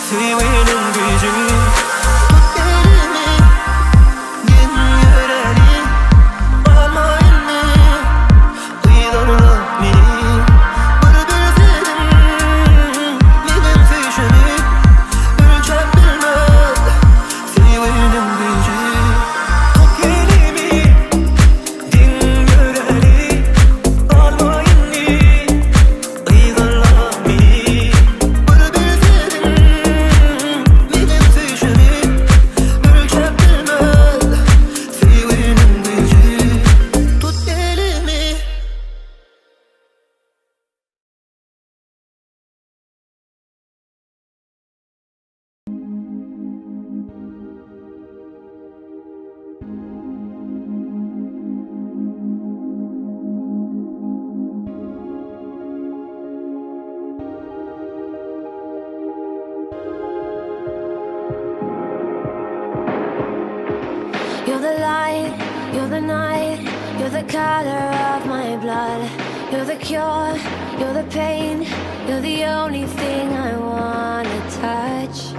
Söýginiň güýji Tut elimi Geň ýöreli Galma indi Yzarla meni Bir bilsedim Meniň söýşümi Ölçäp bilmez Söýginiň güýji Tut elimi Deň ýöreli Galma indi Yzarla meni Bir bilsedim Meniň söýşümi Ölçäp bilmez Söýginiň güýji Tut elimi. You're the light, you're the night, you're the color of my blood. You're the cure, you're the pain, you're the only thing I wanna touch.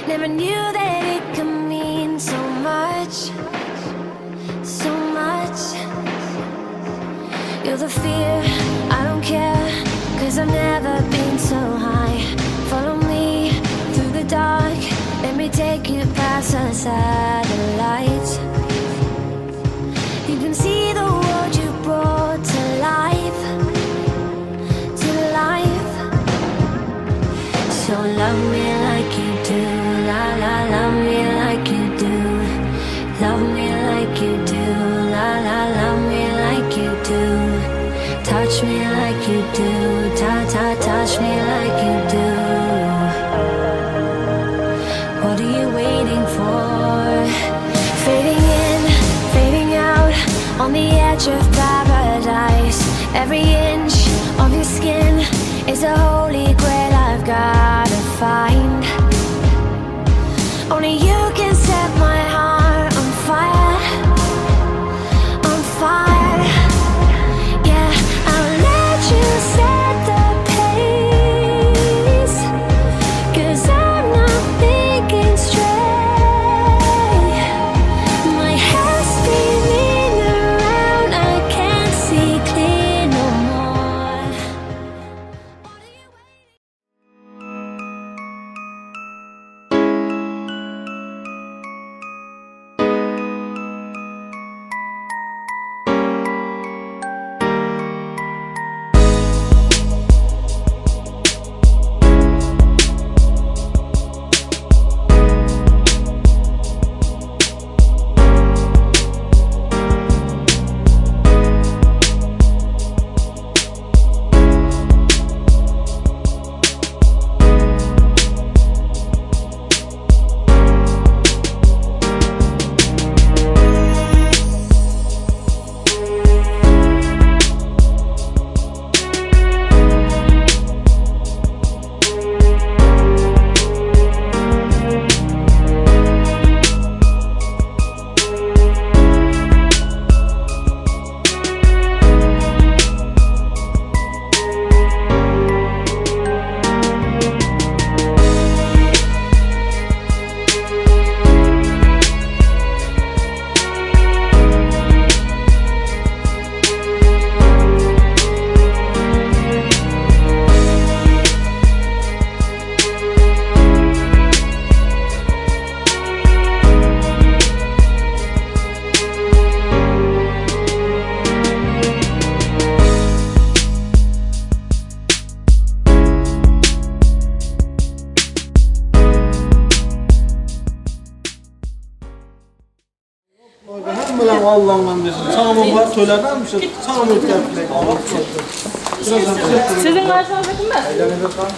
Never knew that it could mean so much, so much. You're the fear, I don't care, cause I've never been so high. Follow me through the dark, let me take you past the satellites. You can see the world you brought to life, to life. So love me like you do, la la, love me like you do. Love me like you do, la la, love me like you do. Touch me like you do, ta ta, touch me like you do. What are you waiting for? Fading in, fading out, on the edge of paradise. Every inch of your skin is a holy grail I've gotta find. Only you can set my heart on fire, on fire. Yeah, I'll let you set the pace. Cause I'm not thinking straight. My head's spinning around, I can't see clear no more. What are you waiting Hemmeler Allah'ın bilsin. Çamur var, toylardan mı? Çamur geldi. Siziň garşyňyzda kim bar?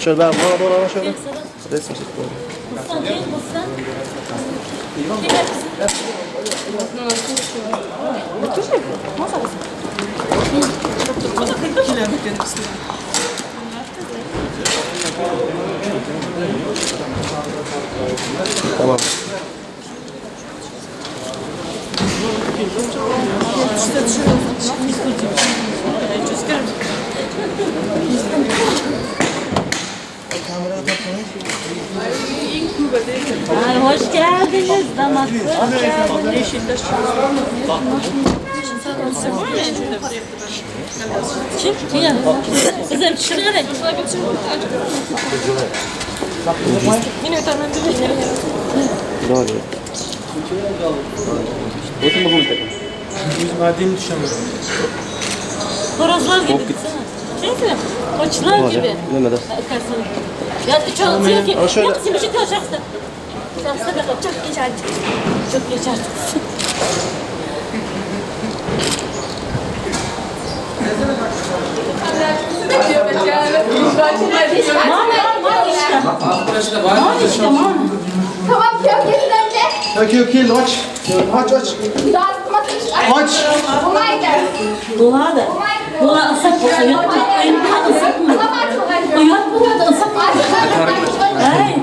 Şöyle ben bana doğru ama şöyle. Resim çek doğru. Tamam. Ay hoş geldiniz damat. Hoş geldiniz. Kim? Kim? Kızım çıkın. Doğru. Horozlar gibi. Değil mi? Koçlar gibi. Neme de. Ya çok diyor ki, Ama şöyle- yok şimdi şu şahsı. Şahsı da çok geç artık. Çok geç artık. Mal mal mal işte. Mal işte mal. Tamam yok getir önce. Okey okey aç. Aç aç. Aç. Olmaydı. Dolar da. Dolar ıslak olsa yok. Islak mı? Uyat bunlar da ıslak mı? Ay,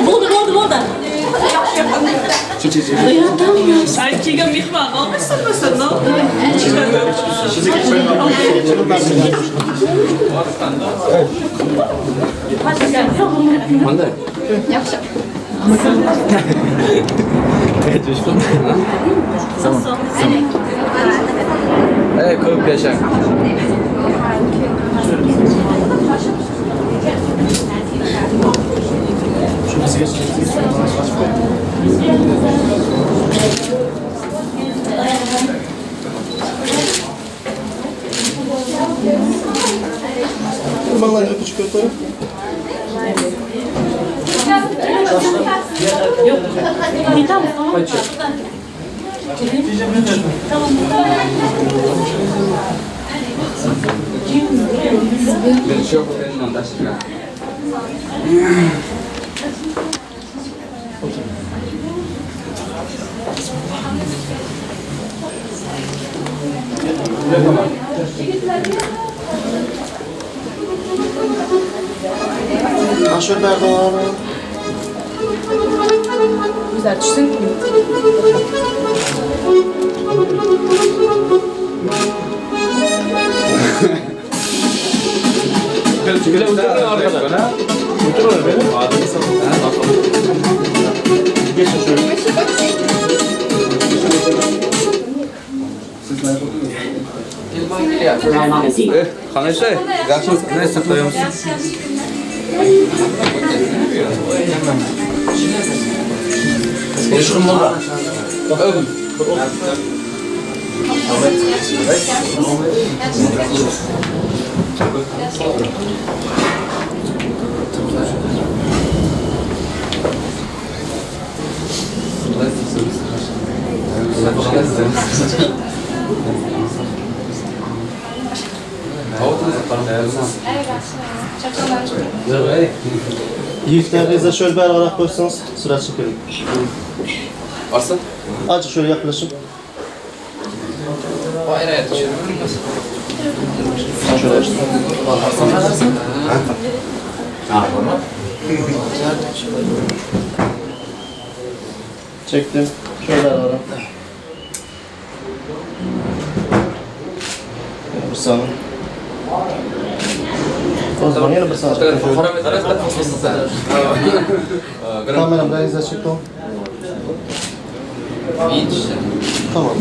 Bo'ldi, bo'ldi, bo'ldi. Uyatamıyorum. Ay kelgan mehmon olmaysan ne oldu? Ey ko'p yashang. Vallahi öpücük öpüyorum. Tamam, tamam. Birinchi yo'q, dashirgan. Ha şöyle beri doğru. Güzel tushsin. Geçin şöyle. Qanday? Yaxshimisiz? Qanday saqlayapsiz? Yiğitlerinize şöyle bir ararak koysanız sıra çekelim. Arslan? Azıcık şöyle yaklaşın. Şöyle açın. Çektim. Şöyle ara. Bir saniye. O zaman yine bir saniye. Kameram reis çektim. Tamam.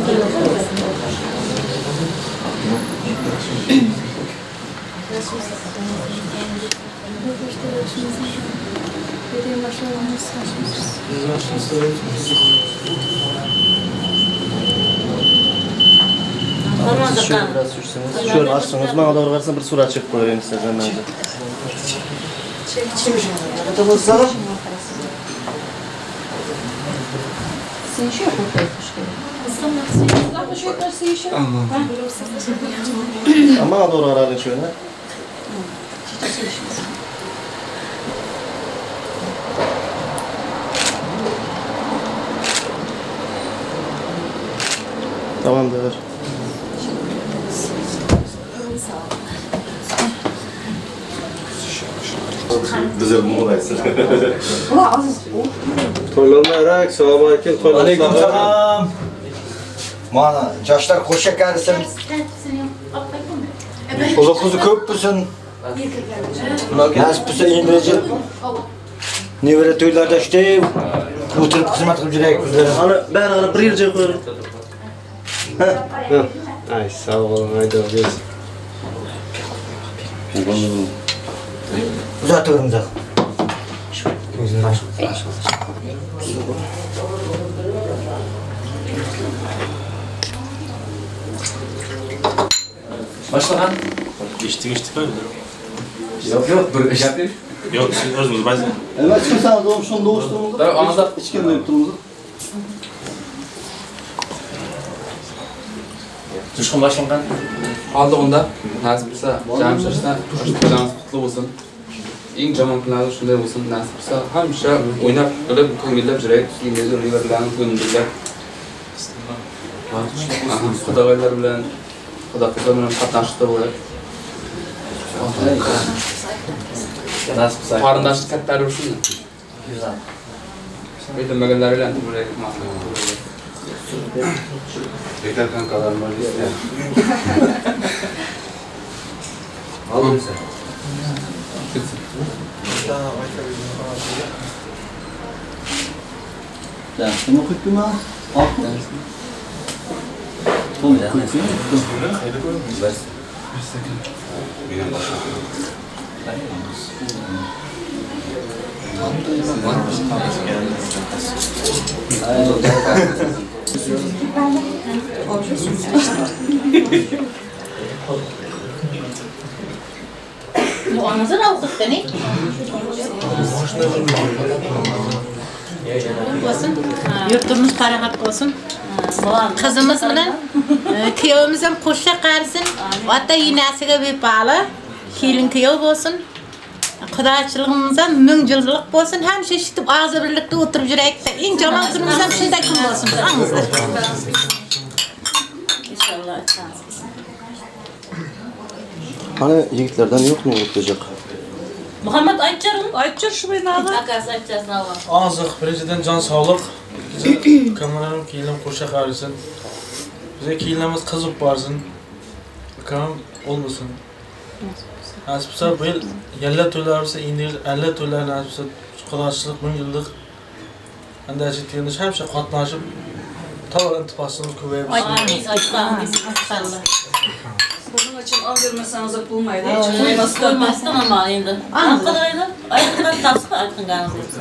Siz şöyle biraz düşseniz, şöyle açsanız, bana doğru versen bir surat çekip koyayım istersen bence. Ama doğru herhalde şöyle. Tamamdır. Toylanmayarak, salam aleyküm, Aleyküm selam. Mana yaşlar koşa karısın. Ulu kuzu köp müsün? Nasip bolsa indirecek. Nevere toylarda işte oturup hizmet kılıp жүрейік bizlere. Hani ben hani bir yılca koyarım. Ay sağ olun, haydi görüşürüz. Uzatıyorum uzak. Başla İçtik içtik öyle. Yok yok, bir iş yapayım. Yok siz özünüz bazen. Evet çıkırsanız doğmuşsun doğuştuğumuzda. Tabii, anlat. İçken de yuttuğumuzda. Düşkün başlangan. Aldı onda. Nasip bolsa, canım şaşsa, toylarımız kutlu olsun. Eng yomon kunlar shunday bo'lsin, nasip bo'lsa hamisha o'ynab, kulib, ko'ngillab yuraylik, bilan ko'ngillab. Xudolar bilan, Xudo qizlar bilan qatnashishda bo'laylik. Nasip bo'lsa. Qarindoshlik kattalari uchun. Aytilmaganlari bilan bo'laylik. Bekar kankalarım var ya. Dersini okuttum ha. Bu anasını avukat ne? Olsun. Yurtumuz parahat olsun. Kızımız bilen kıyavımız hem koşa karsın. Hatta yinesiga bir bağlı. Kelin kıyav olsun. Kudaçılığımıza ming yıllık olsun. Hem şişitip ağzı birlikte oturup yürekte. En jaman günümüz hem şunday gün olsun. Anızdır. İnşallah. Hani yiğitlerden yok mu okutacak? Muhammed aytjarım. Aytçar şu beni ağa. Akası aytjarsın Allah. Azıq, birinciden can sağlık. İkinci kameranın kiyilim koşa karısın. Bize kiyilimimiz kızıp varsın. Bakalım olmasın. Nasip olsa bu yıl yerler toylar olsa indir, eller toylar nasip olsa kudaçılık, bin yıllık. Anda ciddi hemşe katlaşıp ta intibasını kuvvet Amin. İnşallah. Bunun için al vermeseniz de bulmaydı. Hiç koymazdan. Koymazdan ama endi. Anqadaydı. Aytqan tapsın, aytqan ganız yoksa.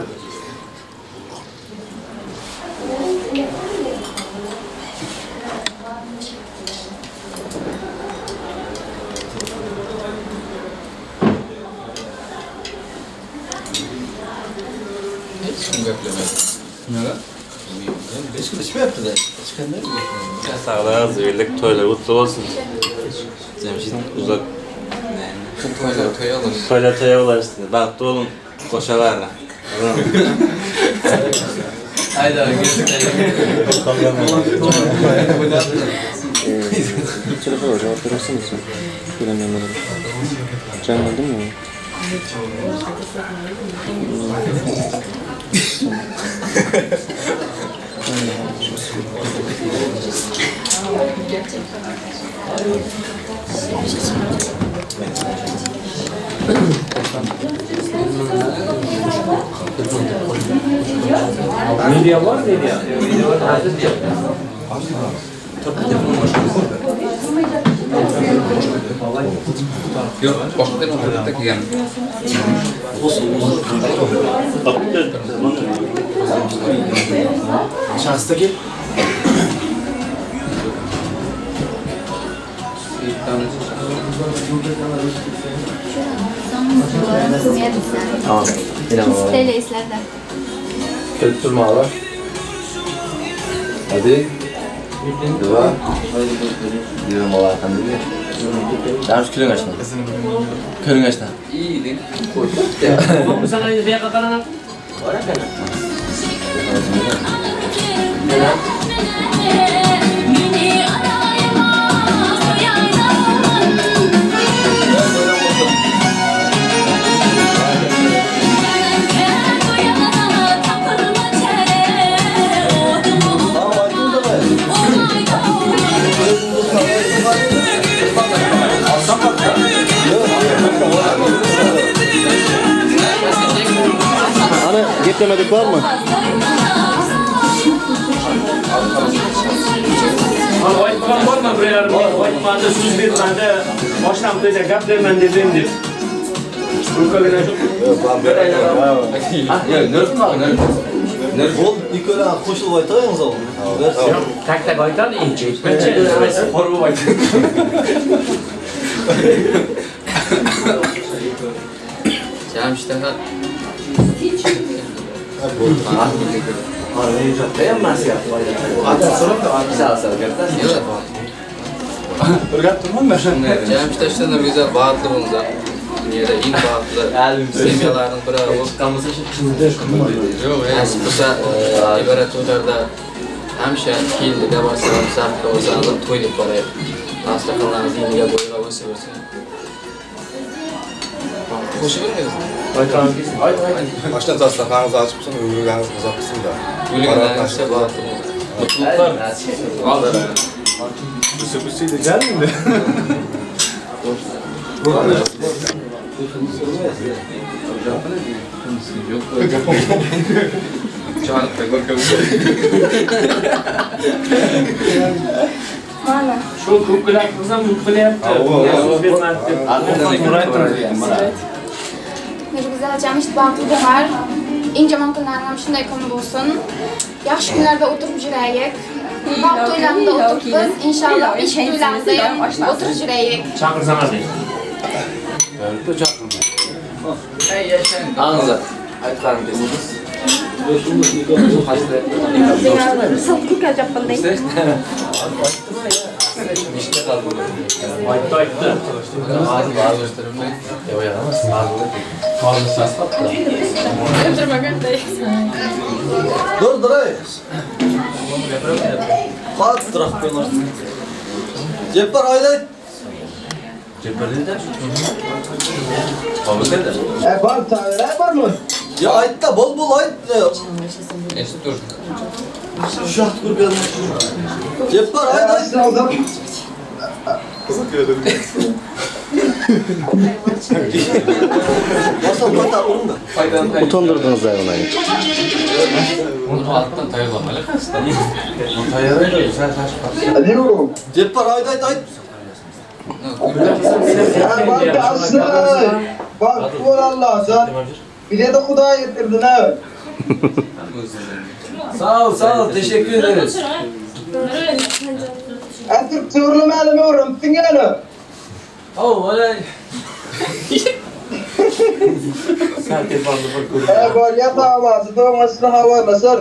Hech kim gaplamadi. Nimaga? Hiç kim içmeyaptı da. İçkenler mi? Sağlığa zırlık toylar mutlu olsun. Cemşit uzak Toylar toy olur. toylar toya ulaştı. Bahtlı olun koşalarla. Haydi görüşürüz. Telefon cevap verirsin sen. Göremiyorum. Canlandın mı? Media var media. Yo'q, boshqa telefon bitta kelgan. Shaxsdagi Tamam. Stella eslarda. Kelip durma Hadi. Dua. Diyorum Allah efendi. Jamshid kuling ashna. Kuling ashna. Iyiydi. Meni arayamaz bu yaylaman. Bu yana tapılma çare. Hani gep var mı? Aytmagan bormi bir yarim ming aytmadi, so'z bermadi, boshdan to'yda gap berman dedim deb. Yo'q, nurf bor, nurf. Bol ikko'la qo'shilib aytaymiz oğlum. Tak tak aytadi, inchi. Xor bo'lib aytadi. Jamshid aka Jamshid aka go'zal baxtli bo'linglar. Dunyoda eng baxtli semyalarning biri bo'lib Yo'q, nasib bo'lsa iborat to'ylarda hamisha kelinga borsa, musafirga bo'lsa, to'y deb boraylik. Dasturxonlarimiz iniga bo'yiga o'sib o'rsin. Qo'shib bermaysiz? Baştan dasturxoningiz ochiq bo'lsin, umringiz uzoq bo'lsin da. O'lganlaringizcha baxtli bo'linglar. Mutluluklar. Shu ko'plar qilsam bu qilyapti. So'z bermadi deb. Nurguzal Jamshid baxtli bo'lar. Eng yomon kunlarim ham shunday kun bo'lsin. Yaxshi kunlarda o'tirib yuraylik. Baxt to'ylarida o'tiribmiz. Inshaalloh beshik to'ylarida ham o'tirib yuraylik. Chaqirsam deydi. Ağzı. Aytqanim kesiniz. Aytdi, aytdi. Dur dur ey. Qattiroq qo'yinglar. Jeppar ayday. E var tane var mı? Ya ayt da bol bol ayt. Eshitib tursin. Şaht kurgan. Jeppar ayt ayt. Masal pata urun da. Utandırdınız da onu. Bunu alttan tayyorlamalı qasddan. Jeppar ayt ayt ayt. Bak bu Allah sen. Bir de Huday getirdin ha. Sağ ol, sağ ol. Teşekkür ederiz. Artık çorlu malım orum tingelo. Oh, öyle. E bor ya tamamı doğmasını hava nasıl?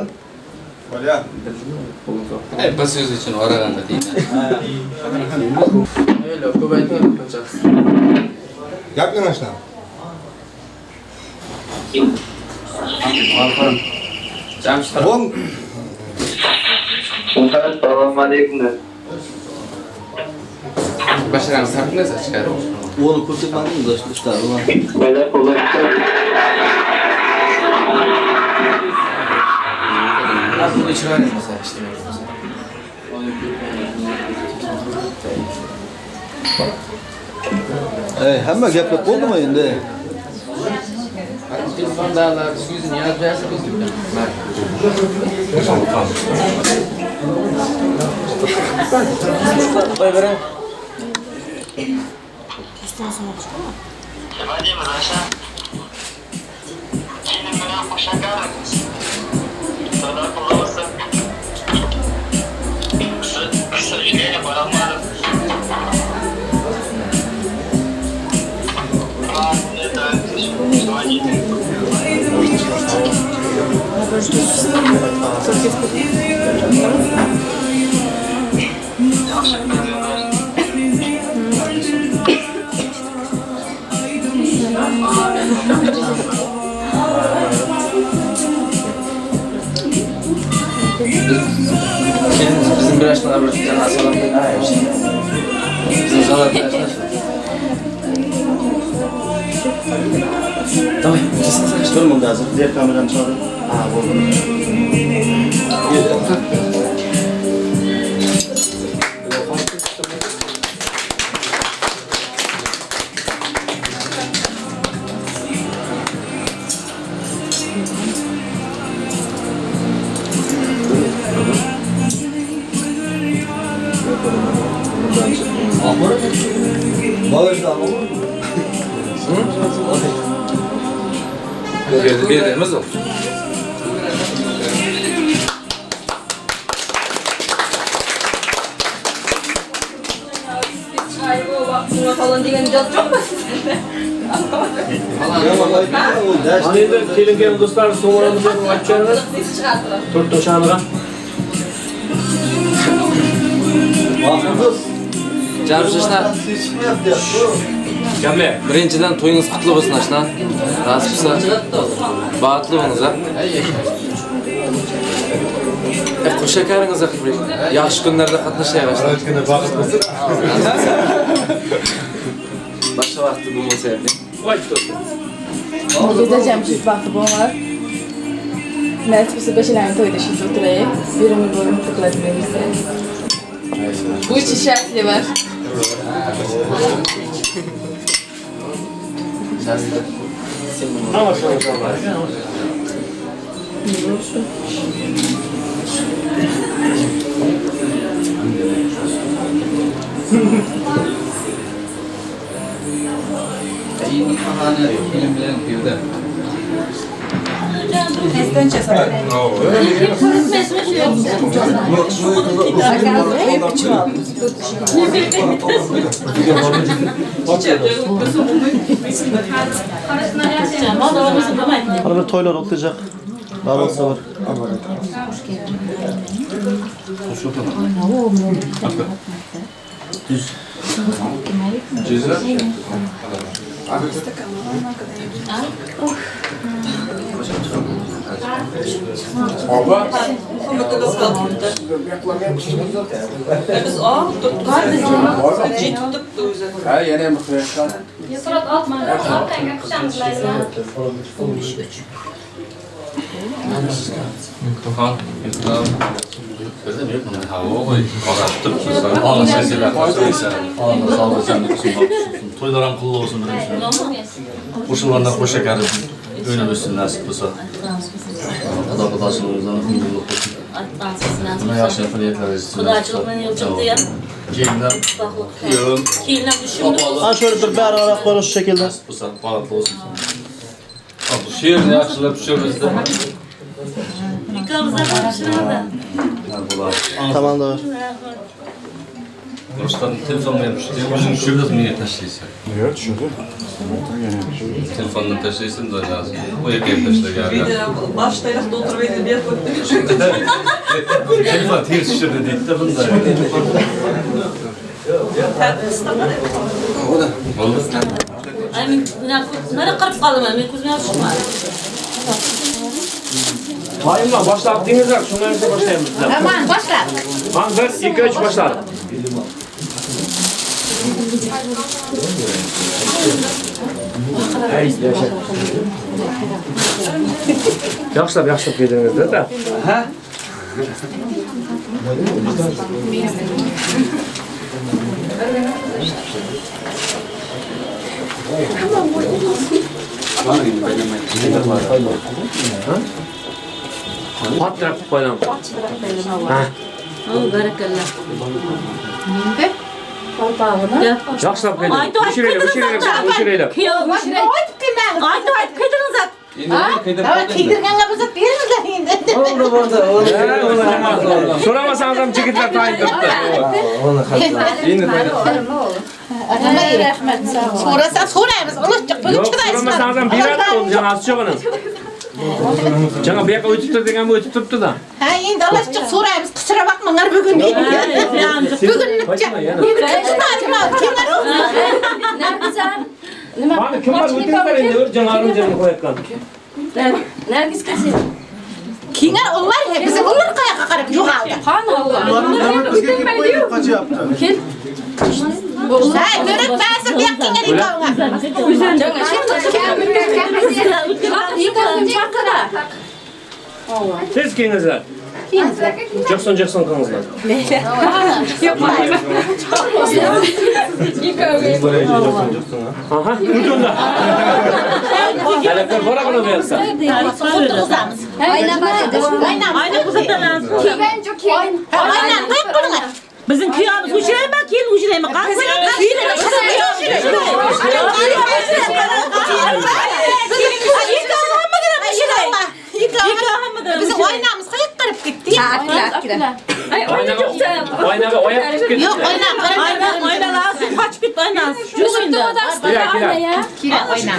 Bir so'z uchun oraganda deydi. Gap yanaşlar. Jamshid Bon. basharani sarflaysiz ichkari. Onu ko'rsatmading da işte ulan. Bunu chiroyli bo'lsa ishlamaydi bo'lsa. Ey, hamma gaplab bo'ldimi endi? Telefonda yüzünü yaz verse Nima deymiz, Asha? Kelin bilan qo'sha qarimiz. To'ylar qutlu bo'lsin. К сожалению, borolmadim. Это звоните. Yaxshi kunlar. Bizim bir aşkına bir tane salam. Bizim salam bir aşkına. Давай, Dur munda hazır. Diğer kameranı çağırın. Ha, oldu. Bir yerimiz o. Falan degan ijod yo'qmi sizda? Mana endi kelin do'stlar so'moramizni aytganimiz Chiqardilar. to'rt to'shaniga. Jamshid Gamle. Birinchidan to'yingiz qutlu bo'lsin ashna. Nasib bo'lsa baxtli bo'liniz a. E, qo'shakaringiz yaxshi kunlarda qatnashaylik ashna. Baxt bo'lsin. Boshqa vaqtda bo'lmasa ham. Voy do'stlar. Güzel Jamshid baxtli bo'linglar. Nasib bo'lsa beshalarni to'yda shu o'tiraylik. Bir umr bo'yi mutlu qiladi bizni. Будьте счастливы. Film bilan kuyovda. Hani bir toylar otlayacak. Var olsa var. Biz Ha, yana ham Surat olmadi. Orqangga qushamiz Layla. Mikrofon. To'ylar ham qutlu bo'lsin birinchidan. Qo'shilganlar qo'sha karib o'ynab o'ssin nasib bo'lsa. Xudo xudochiligimizdan umrli bo'lsin. Buna yaxshi niyatlaringiz. Xudochilik bilan yo'l chiqdi ham. Keyindan kuyovim Keyindan düşündüm. Ha şöyle bir beraber konuş şu şekilde. Nasip bo'lsa baxtli bo'lsin. She'rni yaxshilab tushiribdi. Ikkalımızdan pişirdi. Tamamdır. Ruslan telefonga ham tushdi. O'zing tushirdi, menga tashlaysan. Yo'q, tushirdi. Telefondan tashlaysan, u yerga ham tashlagan. Boshlaylik o'tirib berib Telefon tez tushirdi deydi-da bunda. Bo'ldi. Ay men nari qirib qoldim men ko'zim yosh chiqmadi. Hayımla boshlab dengizlar, shundan so'ng boshlaymiz. Aman boshlab. Man 1 2 3 boshladi. Hey, yasha. Yaxshilab, yaxshilab kelingizda da. Ha? Patrak qo'yam. Ha. Barakalla. Yaxshilab qo'ying. O'chiraylik, o'chiraylik, o'chiraylik. Aytib aytib kiydiringiz. Kiydirganga bo'lsa beringlar endi. Oldu bo'ldi. So'ramasangiz ham chigitlar tayin turibdi. Rahmat. So'rasa so'raymiz. Uloshchiq bugun Yo'q, chidaysizlar. so'ramasangiz ham beradi, u janasi yo'q uni. Jana bu yoqqa o'tib tur degan bu o'tib turibdi-da. Ha, endi uloshchiq so'raymiz. Qisira boqmanglar bugun. Bugunlikcha. Mana kim bor o'tinglar endi, bir janarim jirini qo'yayotgan. Nargiz kelsin. Kiyinlar ular bizim ular qayoqqa qarab yo'qoldi. Qani ular? Bizga kelib qo'yib qochyapti. Ha, ko'rib ba'zi bu yoqqa Tez kelingizlar. Jo'qson jo'qson qilingizlar. Aha, o'tinglar. Talablar bor buni bu yoqda. O'tirg'izamiz. Ayna bor edi. Ayna uzatamiz. Kelgan jo kelin. Ha, oynani qo'yib qo'yinglar. Bizim kuyovimiz o'chiraymi, kelin o'chiraymi? Bizim oynamiz qayoqqa qarab ketdi? Oynaga oyoq tutib ketdi. Yo'q, oyna qarab. Ayna, ayna lazım. Qochib ketdi aynasi. Yo'q endi. Kira, kira. Kira oyna.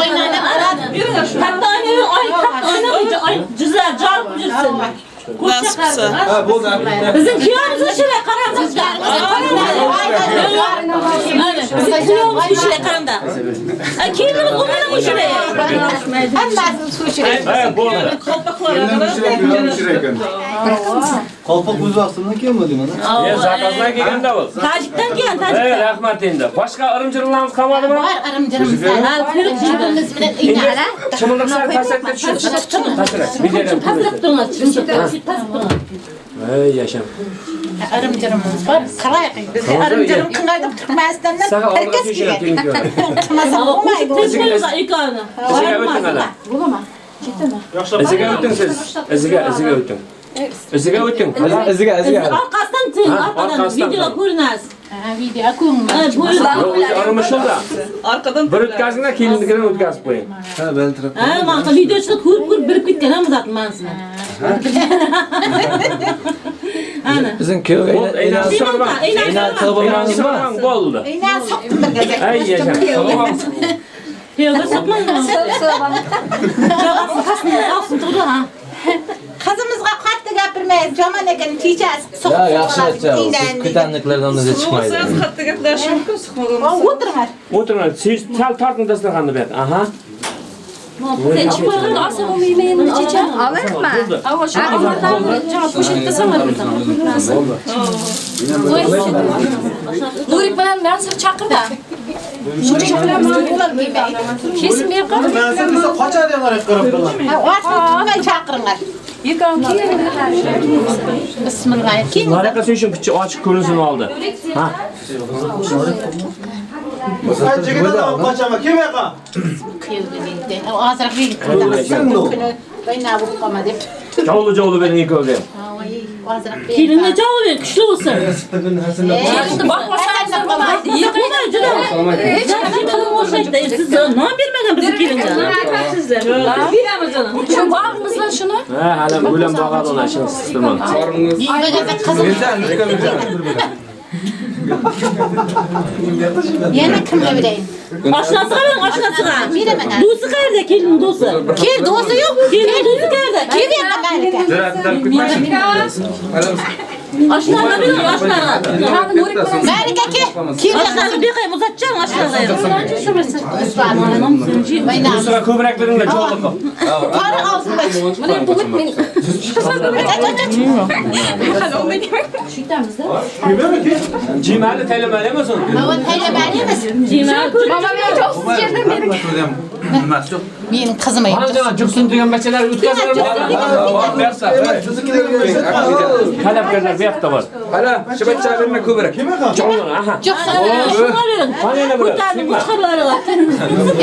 Oynani qaradi. Katta ayna yo'q, ay katta ayna qo'ydi. Ay jizlar jorib yursin. Ha, bo'ldi. Bizim kuyovimiz o'chiray qaranglar. Bizim kuyovimiz o'chiray qaranglar. Kelinimiz o'g'lim o'chiray. Hammasini suv ichiradi. Ha, bo'ldi. Qalpoq O'zbekistondan kelmadi mana. Ya, zakazdan kelganda bu. Tojikdan kelgan, Ey, tojikdan. rahmat endi. Boshqa irim-jirimlarimiz qolmadimi? Bor irim-jirim. Jirimimiz bilan iynala. Chimildiq sal pastakda tushir. Pastroq. Videodan Pastroq turinglar, pastroq turinglar. Ey, yasham. Irim-jirimimiz bor. Qarayq, bizga irim-jirim qilgan Turkmenistandan Saga har oldiga kes tushirib kelgan. keyin ko'radi. Qilmasa bo'lmaydi. Tez qo'yinglar ikkovini. Iziga o'ting hali. Iziga o'ting siz. Iziga, iziga o'ting. Iziga o'ting. Iziga, iziga. Orqasidan turing, Ha, orqadan orqasidan. video ko'rinasiz. Ha, video ko'rinmaydi. Ha, Yo'q, o'zi irimishlda. Arkadan Bir o'tkazinglar, kelinnikidan o'tkazib qo'ying. Ha, beltirab. Ha, mana videochilar ko'rib ko'rib bilib ketgan ham uzatib mansini. Ana. Bizim kuyovga Bo'ldi, aynani so'rmang. Aynani Aynani so'rmang, bo'ldi. Iynani soqdim bir gazak. Ey, yasham. Kuyovga soqmang. Jog'asi qasini olsin to'g'ri ha. Qizimizga qattiq gapirmaydi, yomon ekan, kechasi Ya soqib yaxshi aytsa, kutanliklardan o'zi chiqmaydi. So'z qattiq gaplashi mumkin, suqmagan. O'tirma. O'tiringlar, siz sal torting dasturxonni bu yoqqa. Aha. Sen chiqib qo'yganda olsa bo'lmaymi endi checha? Olaymi? Bo'ldi. Avval shu po'shatda Nurik bilan Mansur chaqirdi. Kesim berib qo'y. Mansur desa qochadi yana qarab bilan. Ha, ochni tutmay chaqiringlar. Bismillah. Keyin Nariyoqqa suyishim picha ochiq ko'rinsin oldi. Ha. Ay, chigit odam qochaman. Kim yoqqa? ozroq yigit kuni oyna bo'lib qolma deb. Javli javli bering ikkovga ham. Ozroq Kelinni javob ber, kuchli bo'lsin. Boqmasangiz bo'lmaydi. Bo'lmaydi, juda. Juda o'xshaydi. Siz non bermagan bizim kelinga. Shu bag'rimizdan shuni. Ha, hali o'lam boqadi uni, shuni qistirmang. Yana kimga berayin? Oshnasiga bering, oshnasiga. Beraman. Do'sti qayerda, kelinning do'sti? Kel, do'sti yo'q. Kelinning do'sti qayerda? Kel yoqqa Malika. Oshnaga bering, oshnaga. Malika kel. Kel yoqqa. Oshnasi beqayim uzatchang oshnaga. Do'stiga ko'proq beringlar, javli qilib. Qora og'zini och. Mana bu men Jimali taylamali emasin. Hava taylamali emas. Mama men çok yerdan beri. Nimasi yo'q. Meniň kyzym Ana jana juqsin degan bachalar o'tkazinglar. Talabgarlar bu yoqda bor. Hala, şu bachcha berme ko'proq. Jonli, aha. Juqsin. Qani yana biri. Kim bor?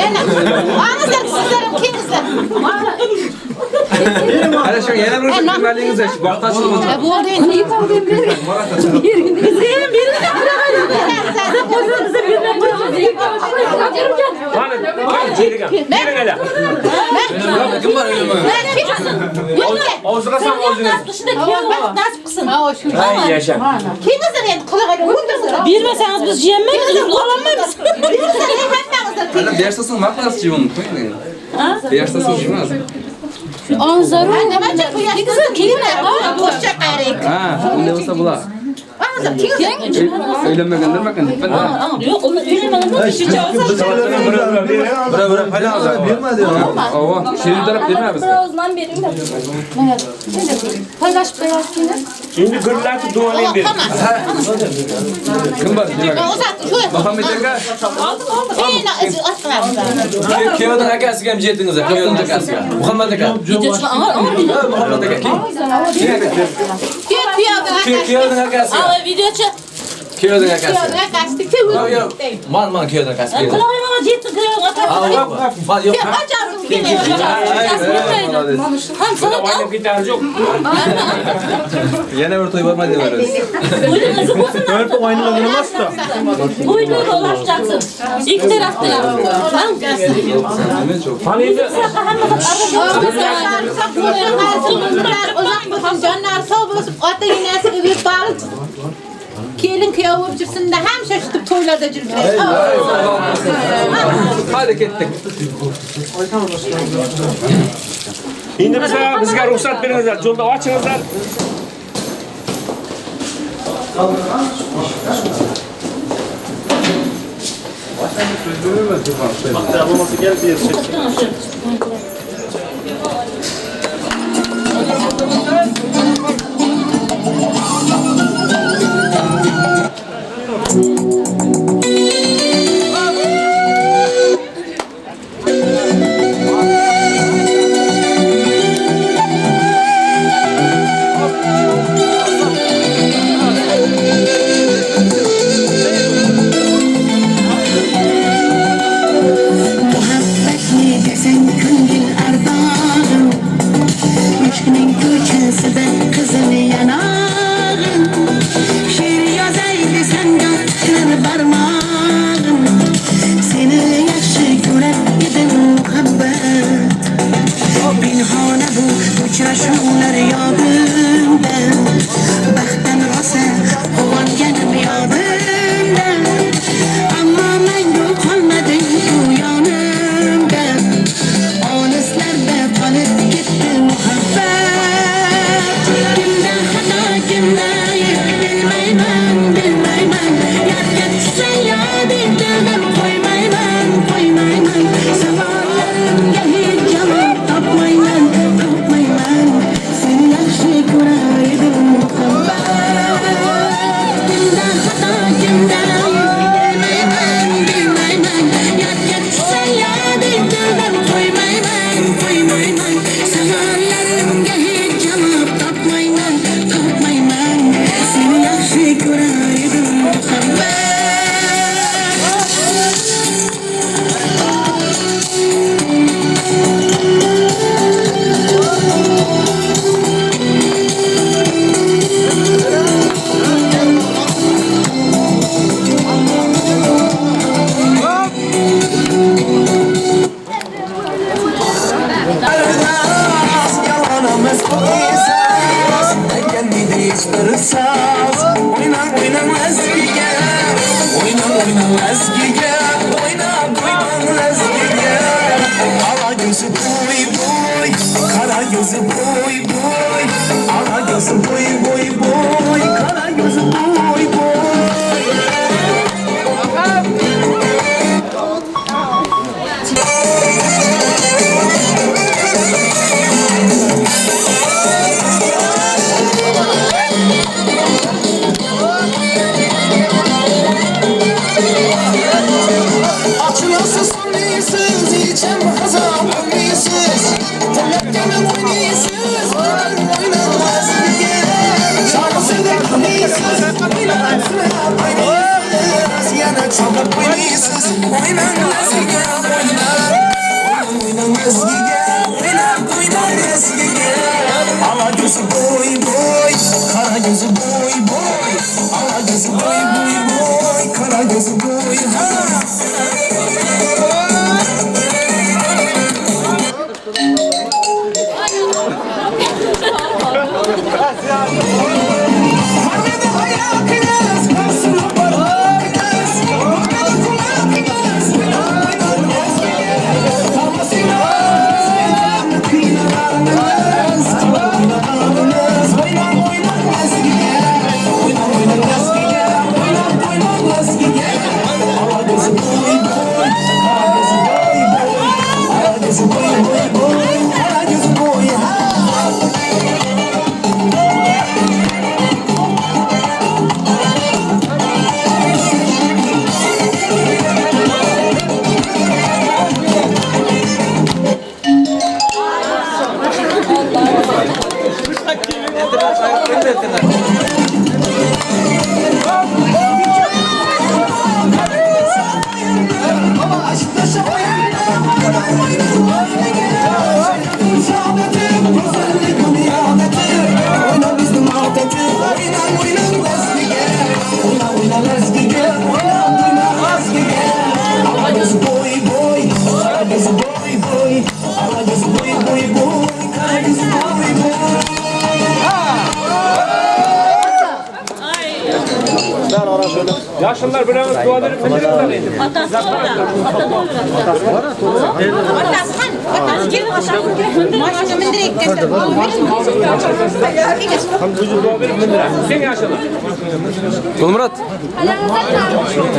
Yana. Angizlar, sizlar ham kelingizlar. Hala şu yana bir bilmadingiz şu baxtachlik bo'lsin. Bo'ldi endi. Qani, qani jerigan. Bering ala. Kim bor o'ylama? Og'ziga sam o'zingiz. Nasib qilsin. Hay yasha. Kelingizlar endi qulog'iga o'tirsin. Bermasangiz biz jiyammaymiz, ololmaymiz. Hammangizlar Hala bersasin nima qilasiz jivini qo'ying. Bersasin jivini. Nimacha qo'yasiz? Kelinglar, qo'shcha qarang. Ha, unday bo'lsa bular. Angizlar, kelingizlar. Uylanmagandirmikin deb Yo'q, uni uylanmagandan Bira bira bermadi. Ova, shirin taraf berma bizga. Paylashib qo'yasizmi? Endi gurlatib duolang bering. Kim bor? Uzat, shu. Muhammad aka. Kuyovning akasiga ham jetingiz, kuyovning akasiga. Muhammad aka. Ha, Muhammad aka, keling. Kuyovning akasi. Kuyovning akasiga. Videochi. Kuyovning akasiga. Kuyovning akasi. Yo'q, yo'q. Man, man kuyovning akasi. Qulog'im mama jetdi kuyovga. Ha, yo'q. Man, yo'q. Ham sanat O'ynab ketari yo'q. Yana bir to'y borma deyverasiz. O'yinimizni bo'lsin. Ko'rpa o'ynalar To'y to'yga ulaşacaksın. İki tarafta. Nima cho'q? Qani endi Uzoq bo'lsin, jonlari sog' bo'lsin, ota enasiga bepal kelin kuyov bo'lib jursin-da, hamisha shutib to'ylarda yurib. Hadi ketdik. Endi bizga ruxsat beringizlar, yo'lda ochingizlar. Olmasa gel bir çek. Muhabbatni desang ko'ngil ardog'im, Ishqning ko'chasida qizil yanog'im. She'r yozay desam yo'qlar barmog'im. Seni yaxshi ko'rar edim muhabbat. Pinhona bu uchrashuvlar yodimda. Baxtdan rosa quvonganim yodimda. Ammo mangu qolmading u yonimda. Olislarda qolib ketdi muhabbat. Kimda xato, kimda ayb bilmayman, bilmayman. Yodga tushsa yodingdan qo'ymayman, qo'ymayman. Savollarimga hech javob topmayman, topmayman. Seni yaxshi ko'rar edim muhabbat. Kimda xato, kimda ayb bilmayman, bilmayman. Yodga tushsa yodingdan qo'ymayman, qo'ymayman. Savollarimga hech javob topmayman, topmayman. Seni yaxshi ko'rar edim muhabbat. Yalanımız bu esas Gelmedi hiçbir saz Oyna oyna lezgiye Oyna oyna lezgiye Oyna oyna lezgiye Ala gözü boy boy Kara gözü boy boy Ala gözü boy boy boy Kara gözü boy boy. Açılası sönmesiz içem hazan. Yaşlılar bilen dua berip Otasi bor, otasi han, otasi kelib mashina mindirayotganda. Sen yaşlılar. Gulmurat.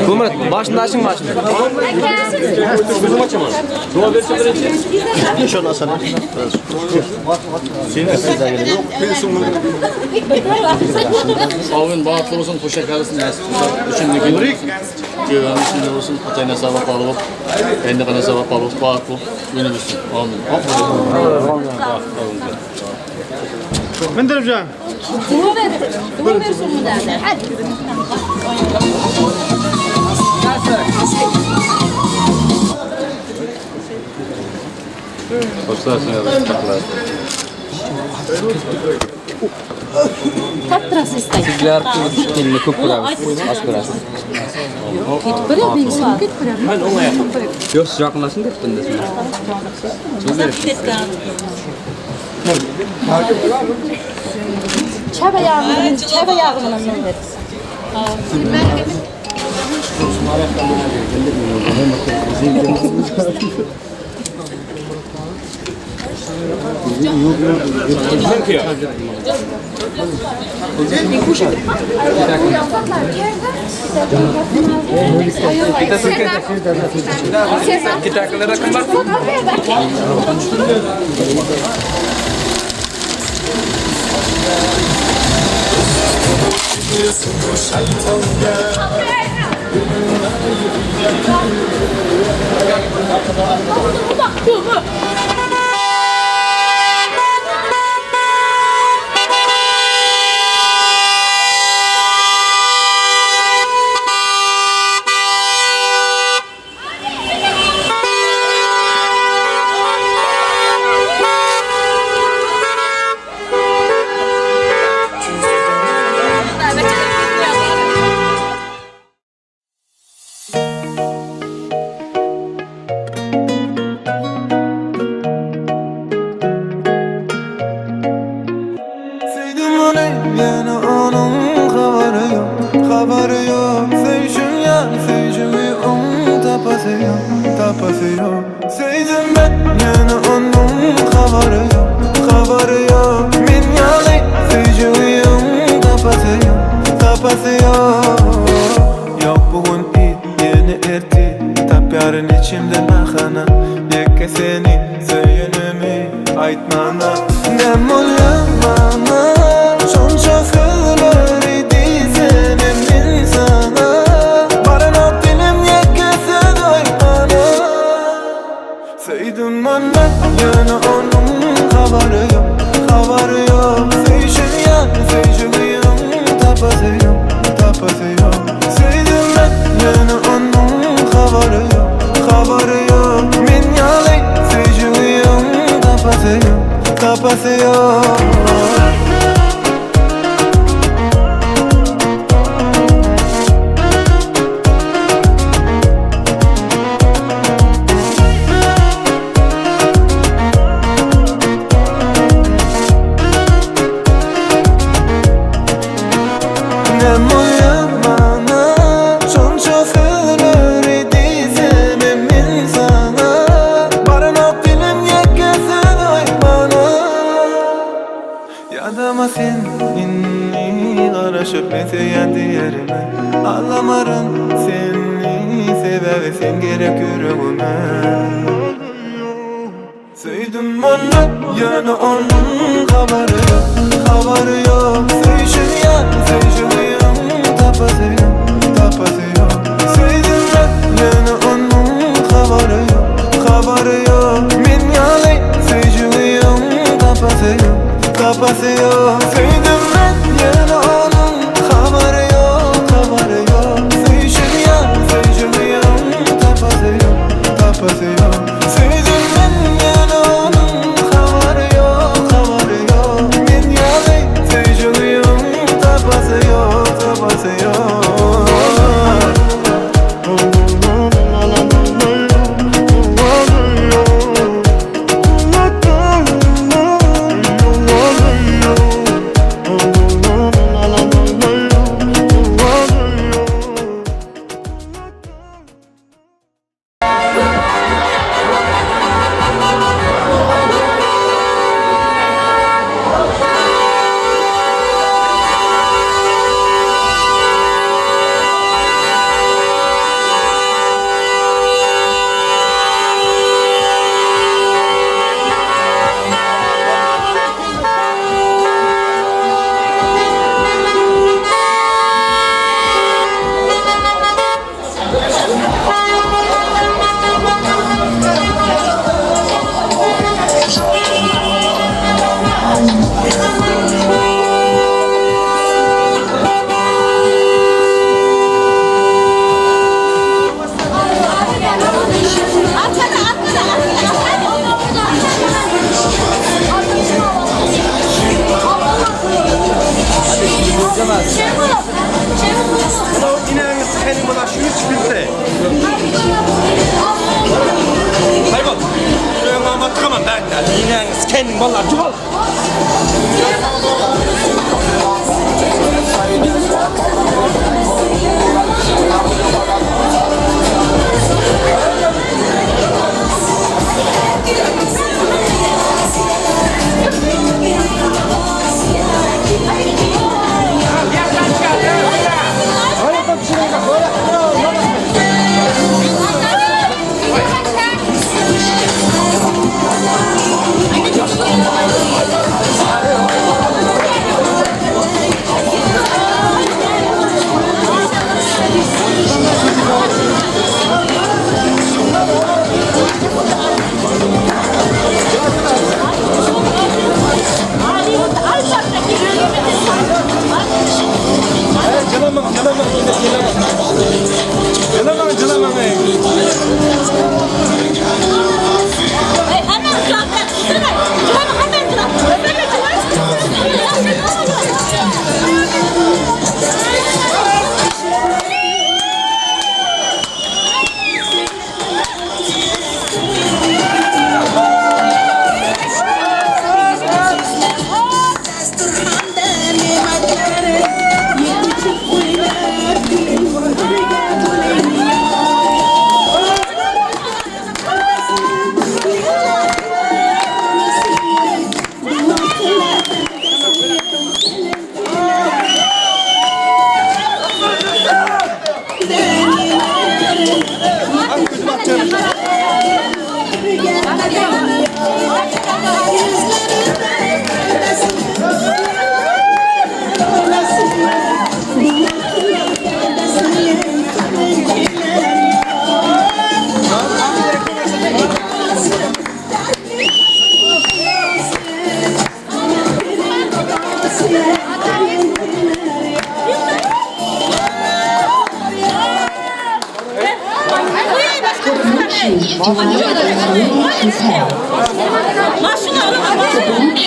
Gulmurat, başını açın başını. Dua bersin birinchi. Şunu asana. Ovun bahtlı olsun, xoşa kalsın, nasip olsun. Üçüncü gün Güvenli içinde olsun, atayına sevap alıp, kendi sevap alıp, bahtlı günümüzsün. Amin. Mindirib jan. Dua bersin bunlardan. Hadi. Tattirasiz istaydi. Sizlar kelini ko'p ko'ramiz, oz ko'rasiz. Ketib ko'ryapti, ketib ko'ryapti. Yo'q, siz yaqinlashing debdi Chap oyog'ini, chap oyog'ini mindirdi. Sevdim onu yani onun haberi yok Haberi yok Sevişim yani sevişimi onun tapası yok Tapası yok Sevdim ben yani onun haberi yok Haberi yok Min yani sevişimi onun tapası yok Tapası yok Yok bugün it yeni erti Tap yarın içimde bahana Yeke seni söyünümü aytmana Ne oluyor bana Şonca sözleri dizenim insana Barana dilim yeke sen aymana Sevdim ben yani onun haberi tapasy ýok. Näme bolýar maňa şonça sözleri diýsemem men saňa Baranok dilim ýeke söz aýtmana Ýadama sen indi garaşyp men söýýän diýerime Alamaryn seni sebäbi sen gerek ýüregime. Söýdüm ony, ýöne onuň habary ýok, habary ýok Söýüşýän, söýjügim tapasy ýok, tapasy ýok Söýdüm men, ýöne onuň habary ýok, habary ýok Men ýaly söýjügim tapasy ýok, tapasy ýok Söýdüm men, ýöne onuň habary ýok, habary ýok Söýüşýän, söýjügim tapasy ýok, tapasy ýok Söýdüm men ýöne onuň habary ýok, habary ýok Men ýaly söýjügiň tapasy ýok, tapasy ýok.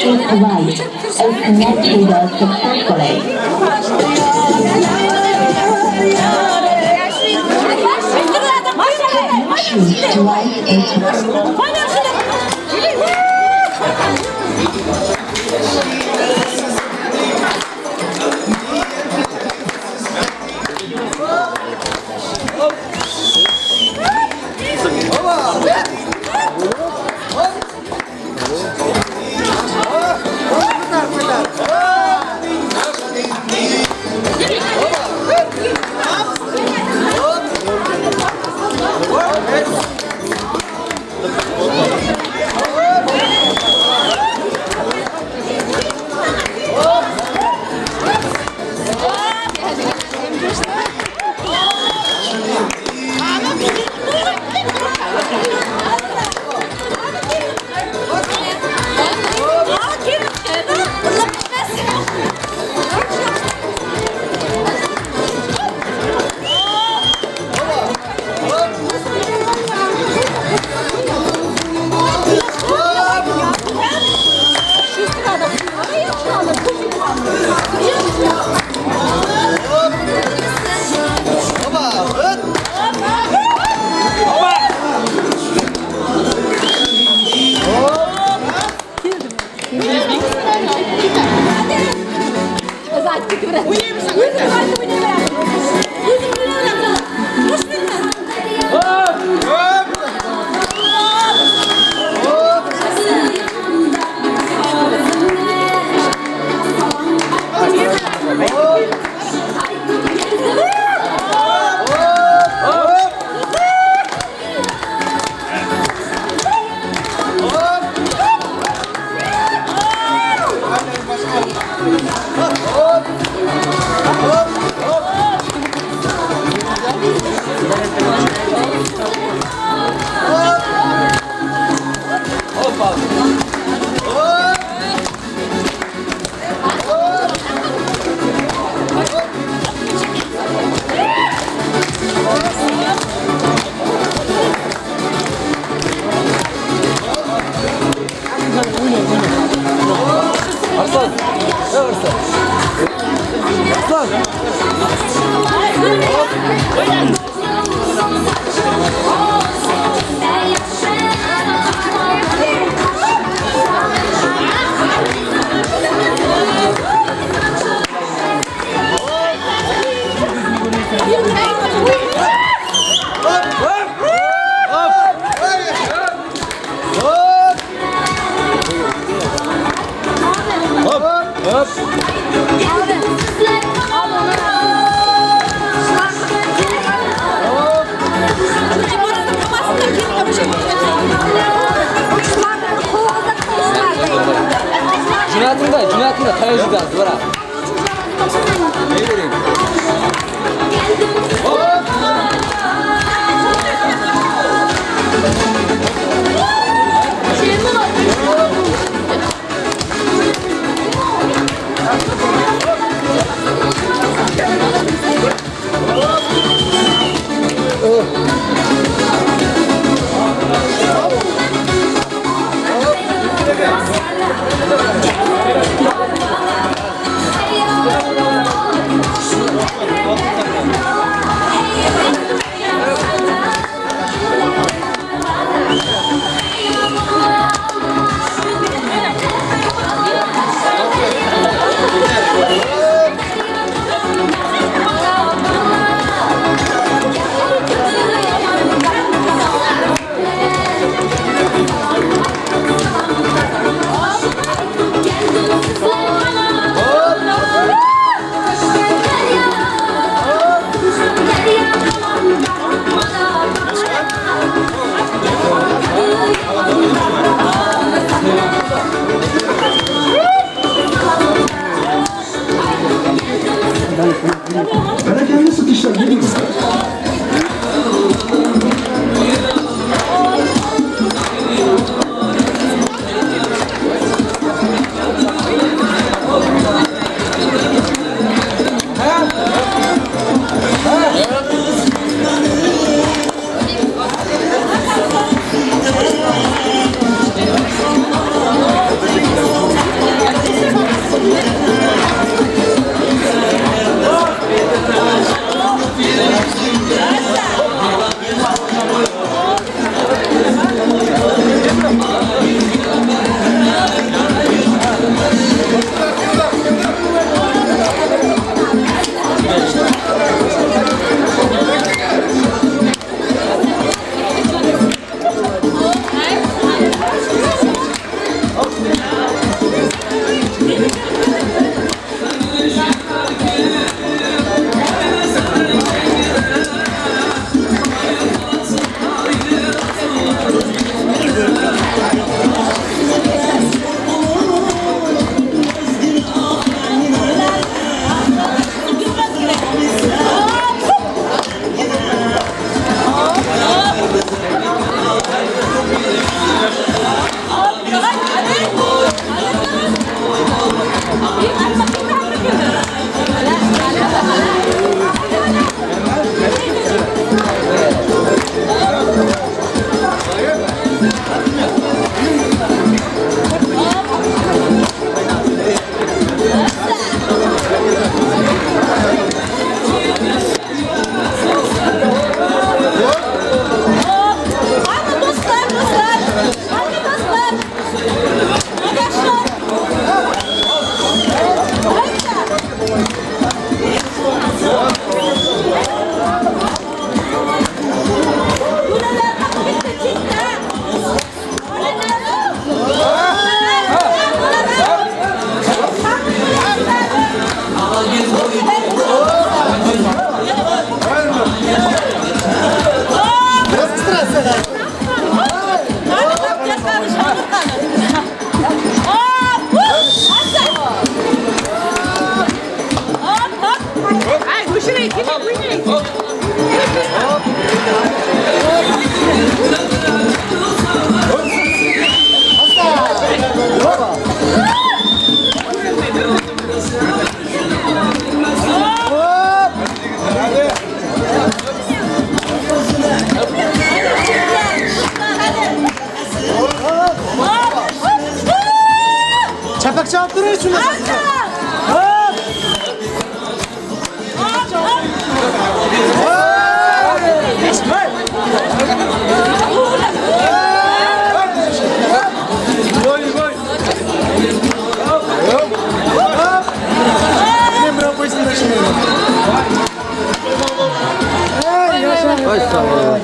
Choose right and connect to the successfully. Choose right and Perakende satışlar ne durumda? Çapak çalyp duruň şunu. Hop! Voy voy. Hop! Hop! Benim bırak koysun da şimdi. Hey, yaşa. Ay sağ ol.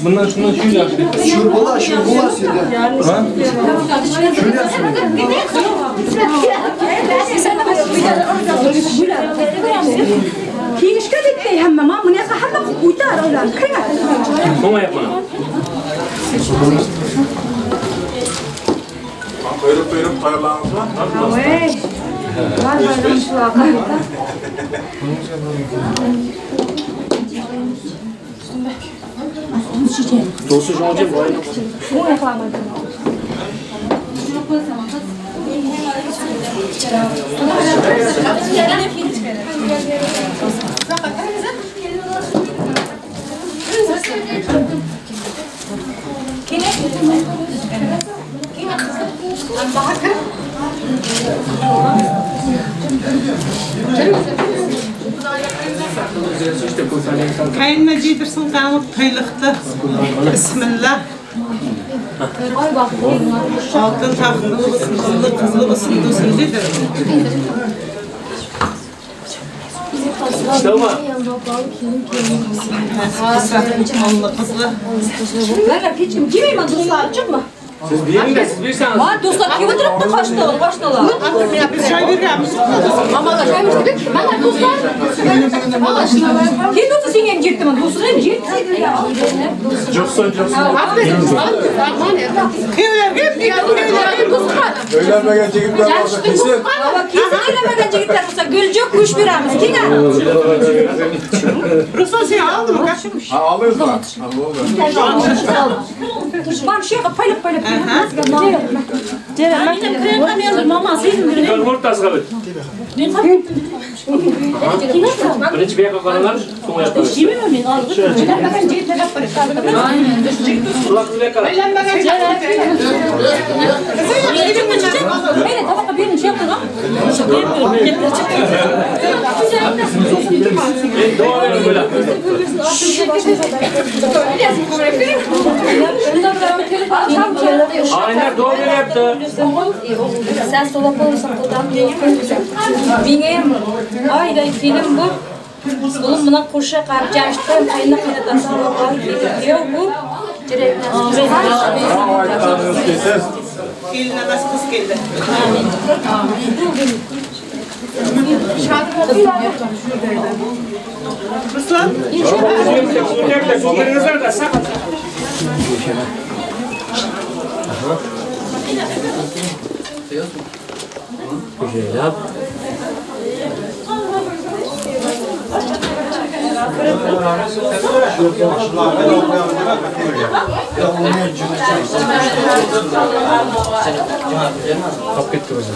Bundan şundan şu yaxşı. Şu bola, şu bola sizde. Ha? Kengishga debdi hamma, man buni hamma o'tar ular. Kiringlar. O'ng oyoq Buyurup buyurup tayyorlanmış mı? Voy. Var bayram shu vaqtda. Dostu jonca boy. O'ng oyoqlarini. Kaynana giydirsin qamık toyluqda. Bismillah. Altın taxtlı olsun, qızlı qızlı olsun, dursun dedi. Allah qızlı. Mana hech kim kelmayman do'stlar, chiqma. Siz beringlar, siz bersangiz. Va do'stlar kelib o'tiribdi qoshda, qoshdalar. Biz choy berganmiz. Mana do'stlar. Keyin do'sti senga ham jetdiman, do'stim ham jetdi. Jo'qson, jo'qson. Kuyovlarga, kuyovlarga Öylenmegen jigitler bolsa kesin. Va kesin uylanmagan yigitlar bo'lsa, guljuk go'sht beramiz. Kelinglar. Ruslan sen aldın mı? Ha alıyoruz mu? Ha oldu. Mana shu yoqqa paylab paylab Yo'l o'rtasiga o't. Birinchi bu yoqqa qaranglar, so'ng oyoqqa. Ular bu yoqqa qarang. Mana tobaqa bering shu yoqqa. Endi davom bering bular. Aynan davom beryapti. Sen sola olursan Menga ham oyday film bu. Oğlum buna qo'sha qarab Jamshiddan qayna qaynotasi kuyov bu. Aytganınız kesin. Kelin emas, qiz keldi. Ruslan. O'rtaklar, ko'miringizlar da saqat. Tap ketdi o'zi.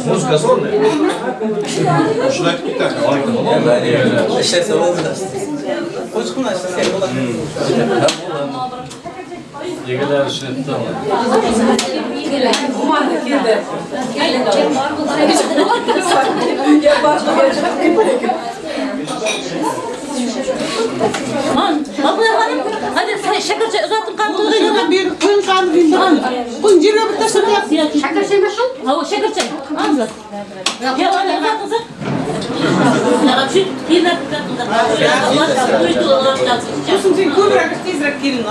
Muzikasi bormi? Shuni aytib ketadi. Ishlasa bo'ldi. Yigitlar ishlatdi. Hadi sen şekerçe uzattın kan Bir koyun kanı bir Koyun jirga bitta shuni Şekerçe mi şu? Ha o şekerçe. Anlat. Ya hadi uzattın sen. Sen ko'proq tezroq kelin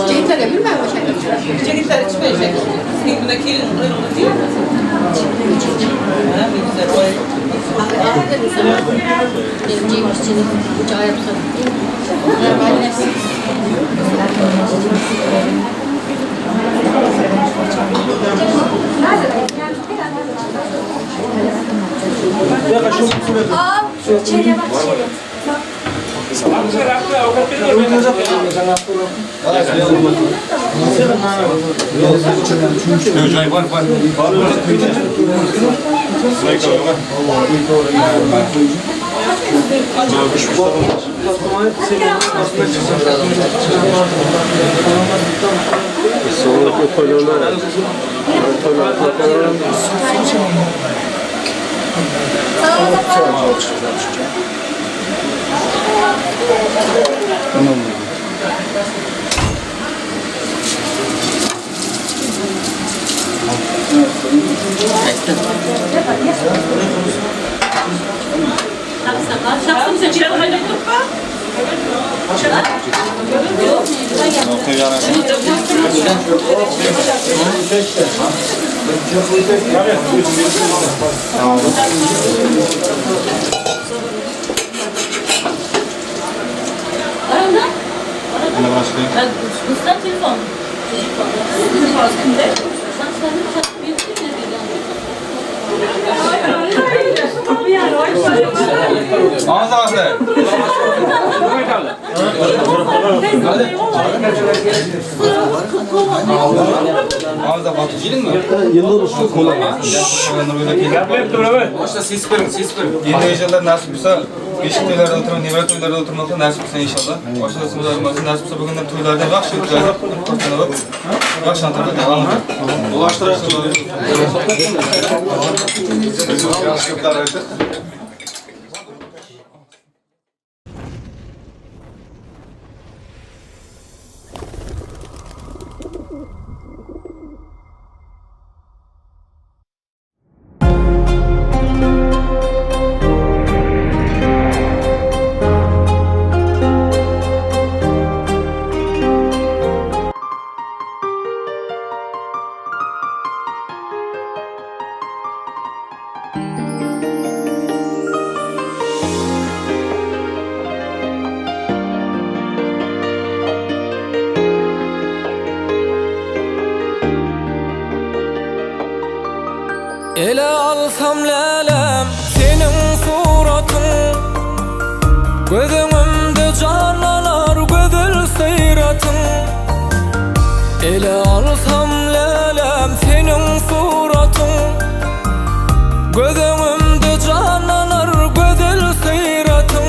Yigitlarga bilmayman shakarcha. Yigitlar ichmay shakar. Bunda kelin qo'yib Joy bor, bor. Usta telefon. Ağız ağzı. Ağızda batı gelin mi? Boshda ses bering, ses bering. Endi inshaalloh nasib bo'lsa, beshik to'ylarda o'tiraman, nevara to'ylarda o'tirmoqda nasib bo'lsa inshaalloh. Boshda bo'lsa nasib bo'lsa bugundan to'ylarda yaxshi o'tkazib, yaxshi Ulashtirib. Ele alsam lälem senin suratın Gözümde canlanar güzel seyratın Ele alsam lälem senin suratın Gözümde canlanar güzel seyratın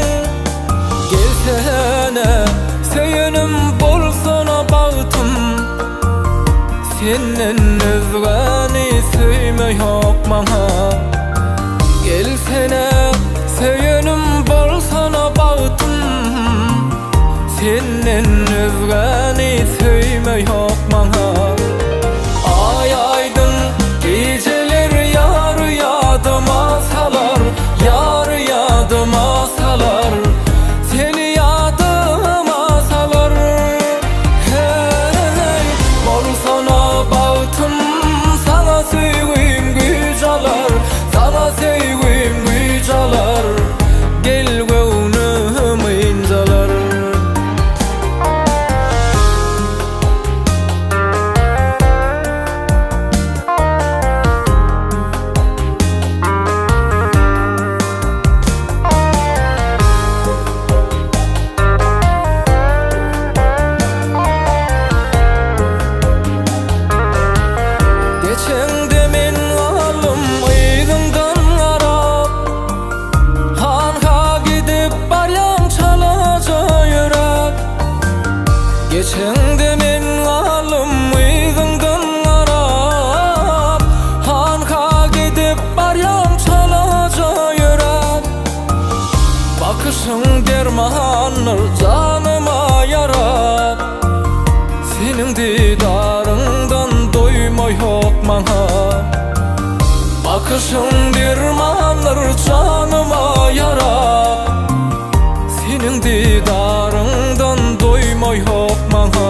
Gelsene seyenim bolsana bagtym Senden özgäni söýme yok maňa Gelsene söýenim bolsana bagtym Senden özgäni Gideniňde men galdym yzyňdan garap Hanha gidip barýaň çalaja ýöräp Bakyşyň dermandyr janyma ýarap Seniň didaryňdan doýma ýok maňa Bakyşyň dermandyr janyma ýarap Seniň didaryňdan doýma ýok maňa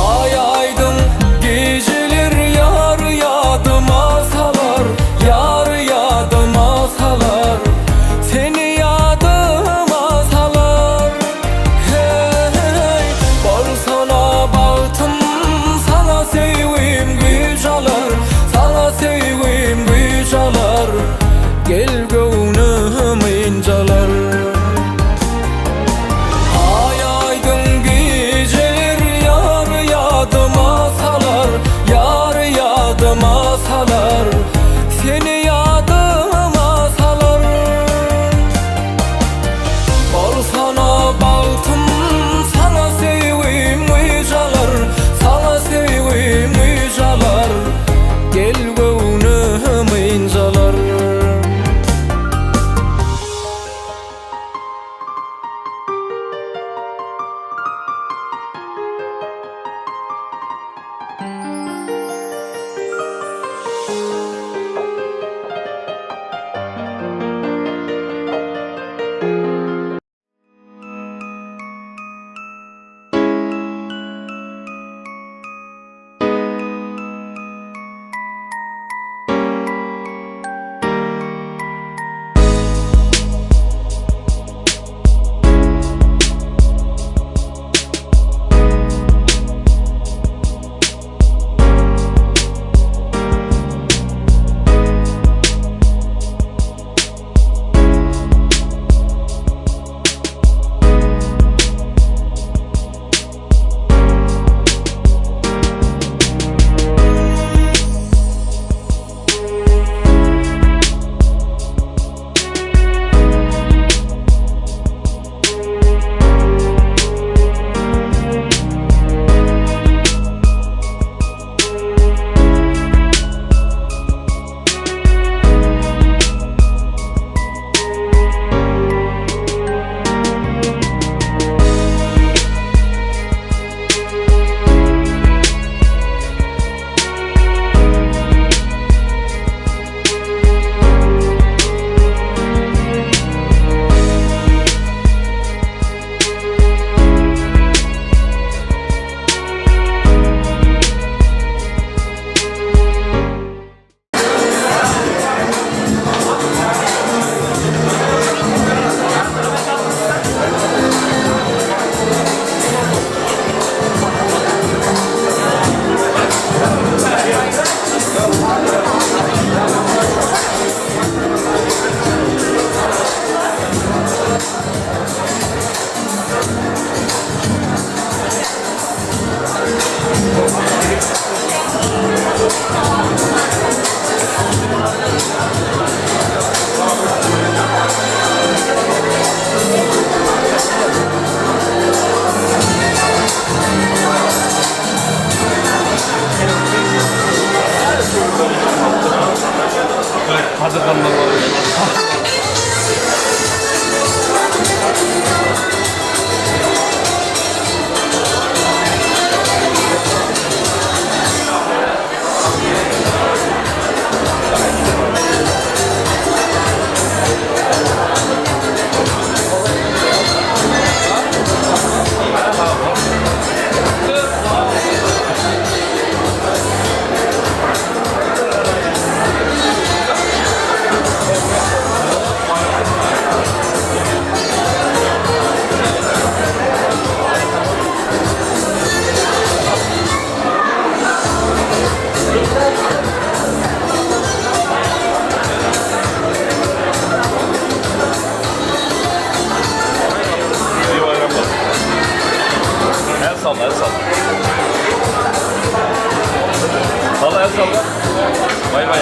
Aý aýdyň gijeler ýar ýadyma salar Ýar ýadyma salar Seni ýadyma salar Heý, bolsana bagtym Saňa söýgim güýç alar Saňa söýgim güýç alar Gel göwnüm ynjalar Aý aýdyň gijeler ýar ýadyma salar Ýar ýadyma salar Seni ýadyma salar Bolsana bagtym saňa söýgim güýç alar Saňa söýgim güýç alar Gel göwnüm ynjalar. salla, el salla. Salla, el salla. Bay bay.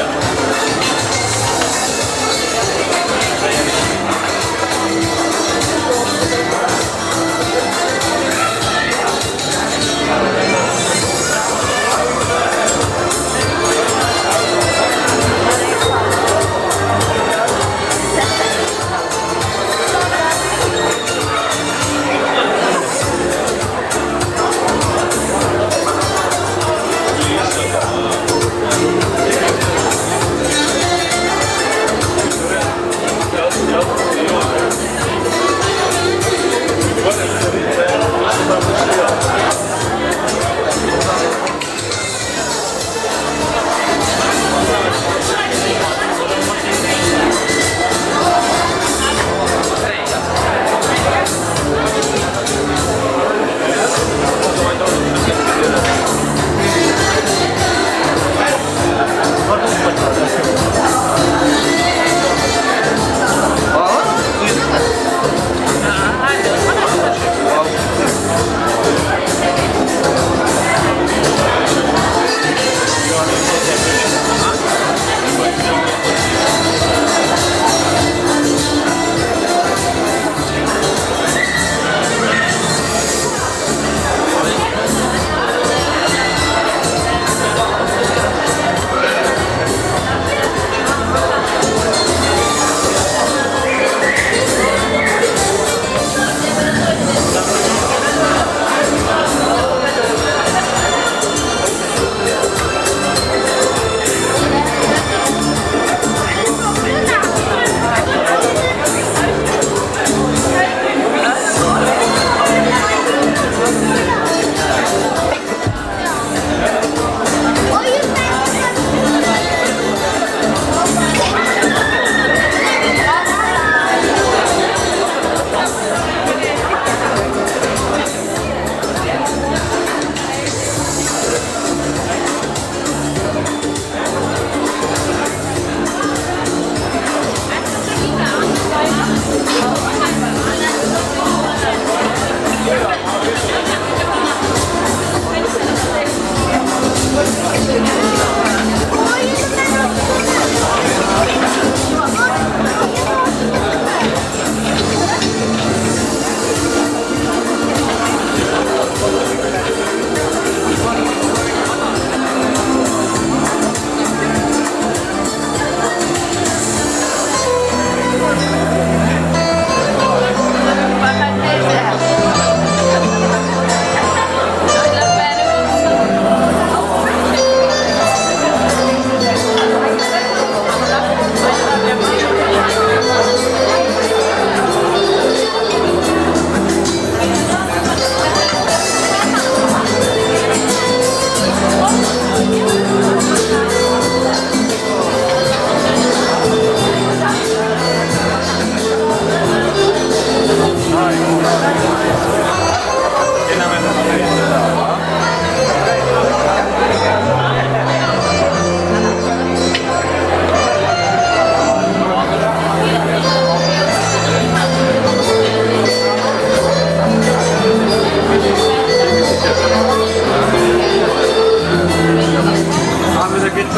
Dünyadaki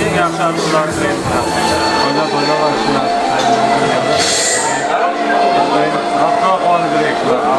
en yaxşı arzuları diləyirəm. Toylar toylar var şunlar. Hatta puanı diləyirəm.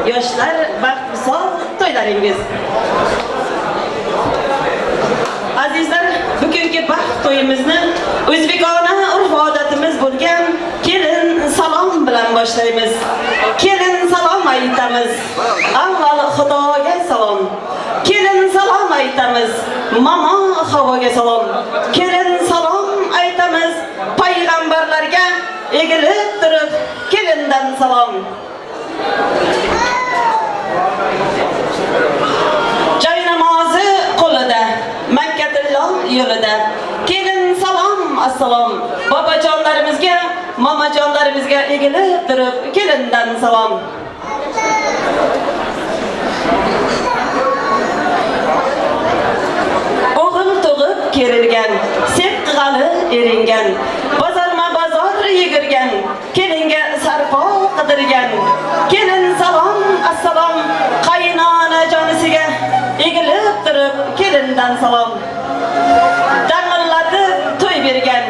Yoshlar baxt visol to'ylaringiz. Azizlar, bugungi baxt to'yimizni o'zbekona urf-odatimiz bo'lgan kelin salom bilan boshlaymiz. Kelin salom aytamiz. Avval Xudoga salom. Kelin salom aytamiz. Momo havoga salom. Kelin salom aytamiz payg'ambarlarga egilib turib kelindan salom. Joy namozi qo'lida, Makkatillo yo'lida. Kelin salom, assalom. Bobojonlarimizga, momajonlarimizga egilib turib kelindan salom. O'g'il tug'ib kerilgan, sep qig'ali eringan, bozorma bozor yugurgan, kelinga sarpo qidirgan. Kelin salom, assalom, qaynona jonisiga egilib turib kelindan salom. Dang'illatib to'y bergan,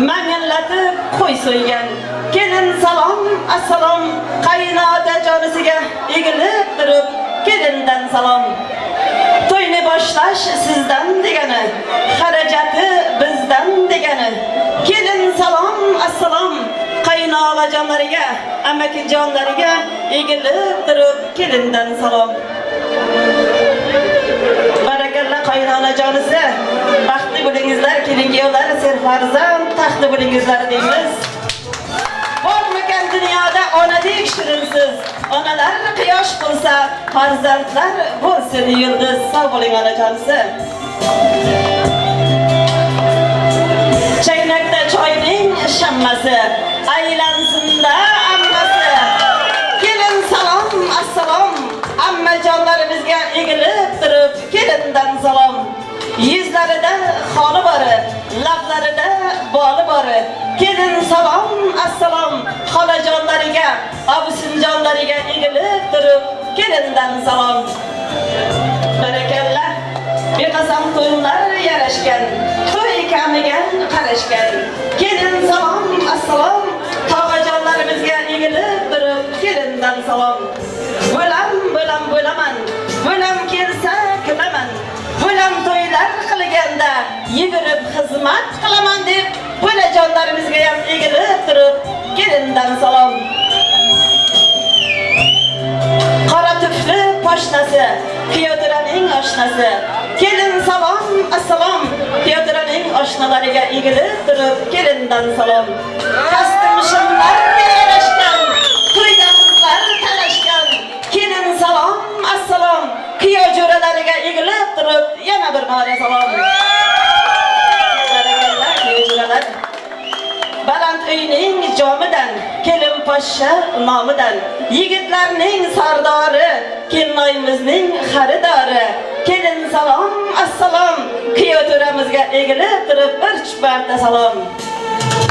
mangillatib qo'y so'ygan. Kelin salom, assalom, qaynota jonisiga egilib turib kelindan salom. To'yni boshlash sizdan degani, xarajati bizdan degani. Kelin salom, assalom, qaynonajonlariga, amakijonlariga egilib turib kelindan salom. Barakalla qaynonajonisi, baxtli bo'lingizlar, kelin kuyovlar, serfarzand, taxtli bo'lingizlar deymiz. Bormikan dunyoda onadek shirinsiz, onalar quyosh bo'lsa, farzandlar bo'lsin yulduz. Sog' bo'ling onajonisi. Chaynakda choyning shammasi, aylansinda ammasi. Kelin salom, assalom, ammajonlarimizga egilib turib kelindan salom. Yuzlarida xoli bori, lablarida boli bori. Kelin salom, assalom, xolajonlariga, obusinjonlariga egilib turib kelindan salom. Barakalla. Beqasam to'ylar yarashgan, to'y kamiga qarashgan. Kelin salom, assalom, tog'ajonlarimizga egilib turib kelindan salom. Bo'lam, bo'lam, bo'laman. Bo'lam kelsa kulaman. Bo'lam to'ylar qilganda yugurib xizmat qilaman deb bo'lajonlarimizga ham egilib turib kelindan salom. Qora tufli poshnasi, kuyovturaning oshnasi. Kelin salom, assalom, kuyovturaning oshnalariga egilib turib kelindan salom. Kostyum shimlar yarashgan, to'yda qizlar talashgan. Kelin salom, assalom, kuyov jo'ralariga egilib turib yana bir bora salom. Barakalla kuyov jo'ralar. Baland uyning jomidan, kelin poshsha nomidan, yigitlarning sardori, kelinoyimizning xaridori. Kelin salom, assalom, kuyov to'ramizga egilib turib bir marta salom.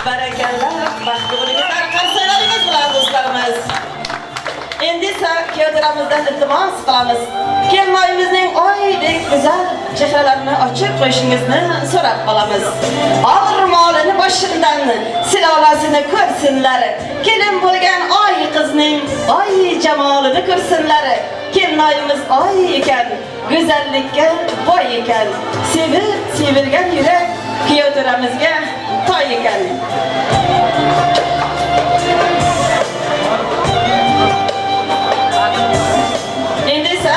Barakalla, baxtli bo'lingizlar, qarsaklaringiz bilan do'stlarimiz. Endi esa kuyovto'ramizdan iltimos qilamiz. Kelinoyimizning oydek go'zal chehralarini ochib qo'yishingizni so'rab qolamiz. Og'ir molini boshimdan silolasini ko'rsinlar. Kelin bo'lgan oy qizning oy jamolini ko'rsinlar. Kelinoyimiz oy ekan, go'zallikka boy ekan. Sevib sevilgan yurak kuyovto'ramizga toy ekan. Endi esa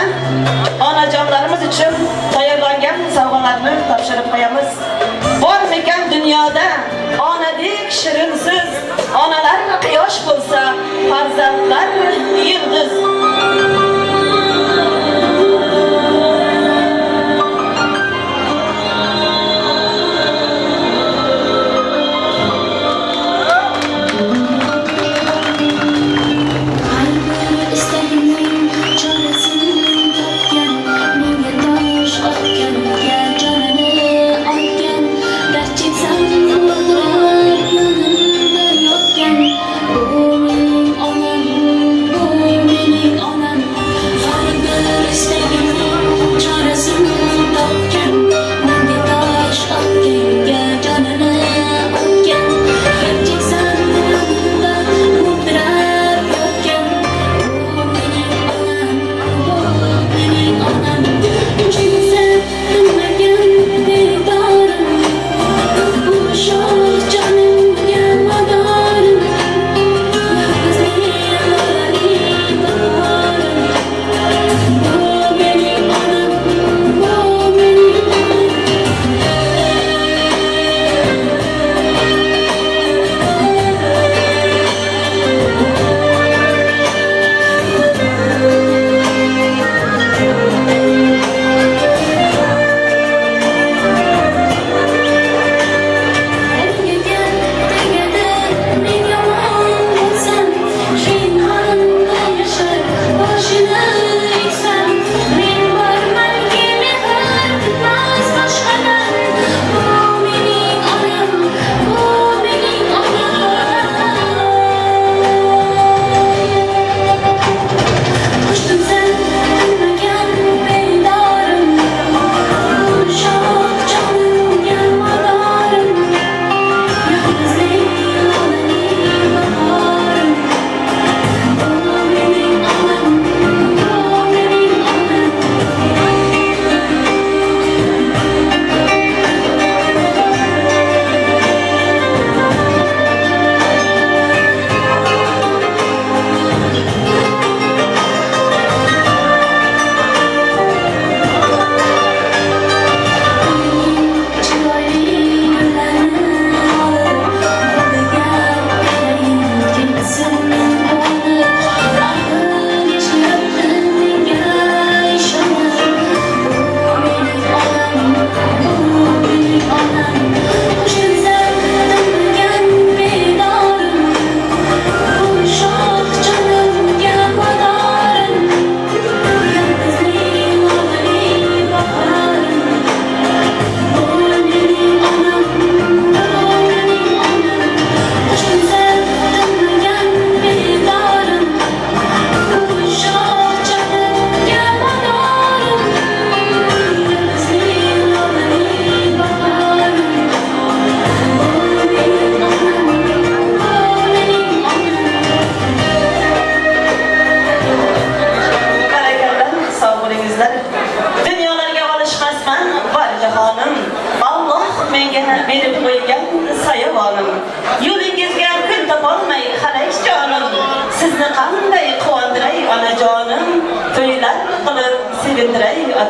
onajonlarimiz uchun tayyorlangan sovg'alarni topshirib qo'yamiz. Bormikan dunyoda onadek shirin so'z, onalar quyosh bo'lsa, farzandlar yulduz.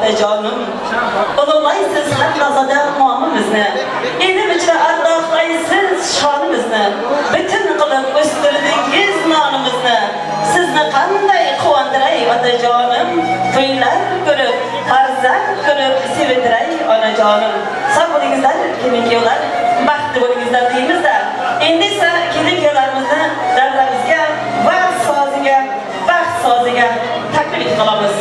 otajonim. Ulug'laysiz har lahzada nomimizni, Elim ichra ardoqlaysiz shonimizni, Butun qilib o'stirdingiz nonimizni, Sizni qanday quvontiray otajonim, To'ylar ko'rib, farzand ko'rib sevindiray onajonim. Sog' bo'lingizlar, kelin kuyovlar, baxtli bo'lingizlar deymiz-da. Endi esa kelin kuyovlarimizni davramizga vals soziga, baxt soziga taklif etib qolamiz.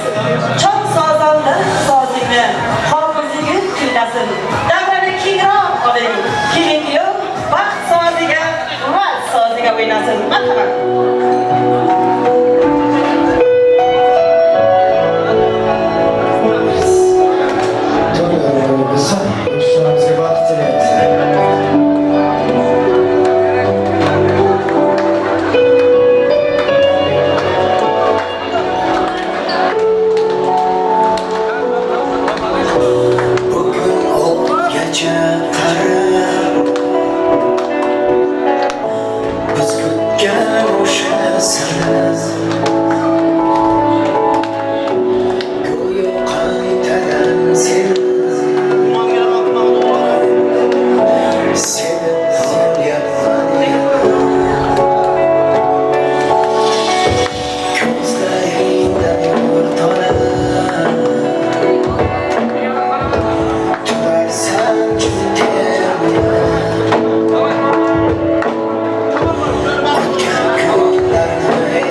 Chol sozanda sozingni hofiz yigit kuylasin. Davrani kengroq oling. Kelin kuyov baxt soziga, vals soziga o'ynasin. Marhamat. To'ylar bo'lsa, yoshlarimizga baxt tilaymiz. Bugun olgacha qarab Biz kutgan o'sha sir Go'yo qaytadan sen Sevib qolyapman Ko'zlaringdan nur tolar Turarsan termilib O'tgan kunlarni.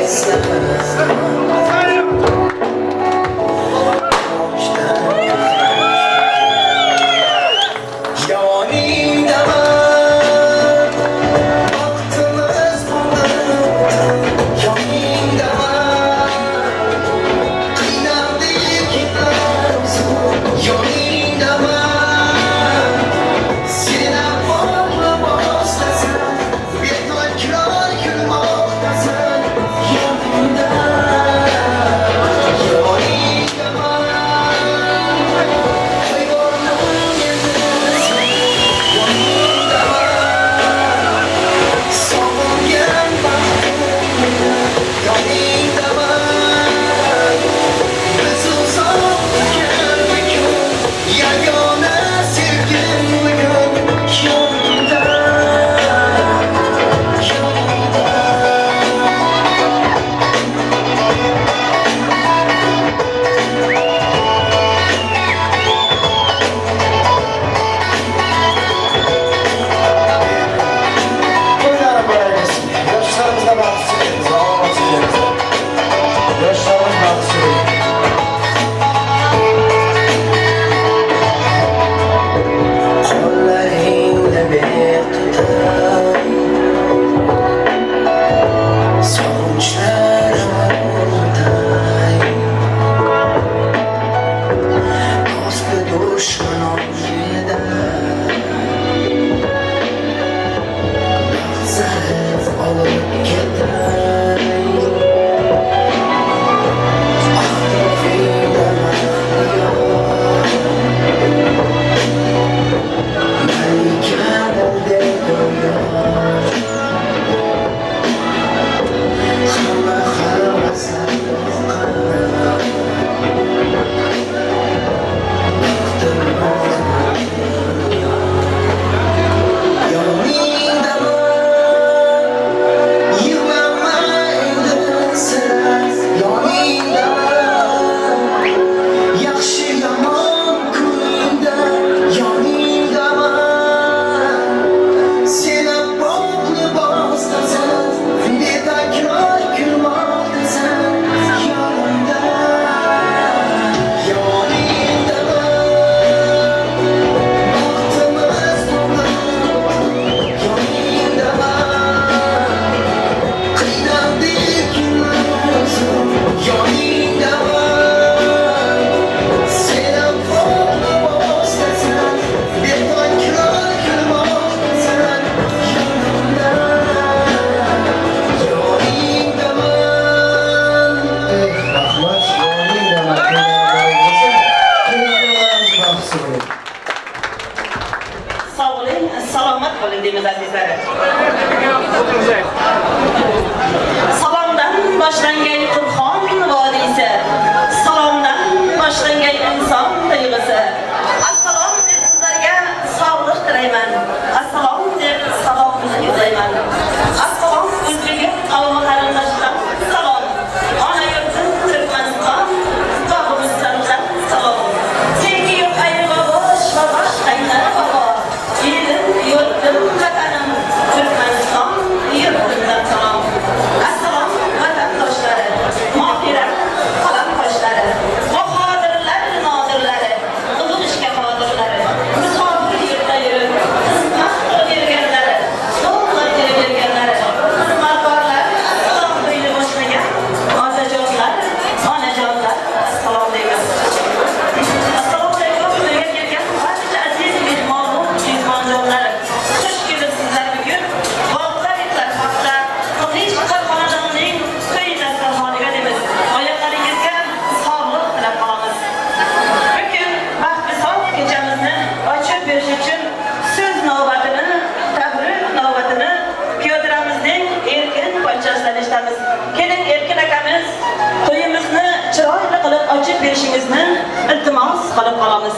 qilib qolamiz.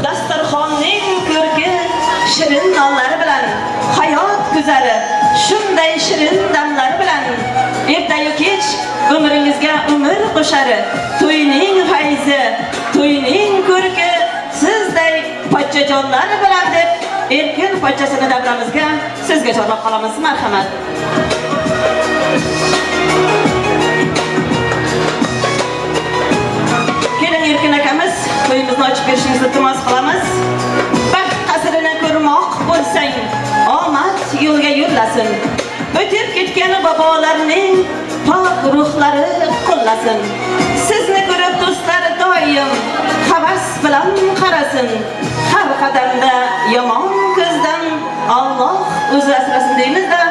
Dasturxonning ko'rki shirin nonlari bilan, hayot go'zali shunday shirin damlari bilan ertayu kech umringizga umr qo'shari to'yning fayzi, to'yning ko'rki sizday pochchajonlar bilan deb erkin pochchasini davramizga so'zga chorlab qolamiz. Marhamat. Keling Erkin akamiz, to'yimizni ochib berishingizni iltimos qilamiz. Baxt qasrini ko'rmoq bo'lsang, omad yo'lga yo'llasin. O'tib ketgan bobolarning pok ruhlari qo'llasin. Sizni ko'rib do'stlar doim havas bilan qarasin. Har qadamda yomon ko'zdan Alloh o'zi asrasin deymizda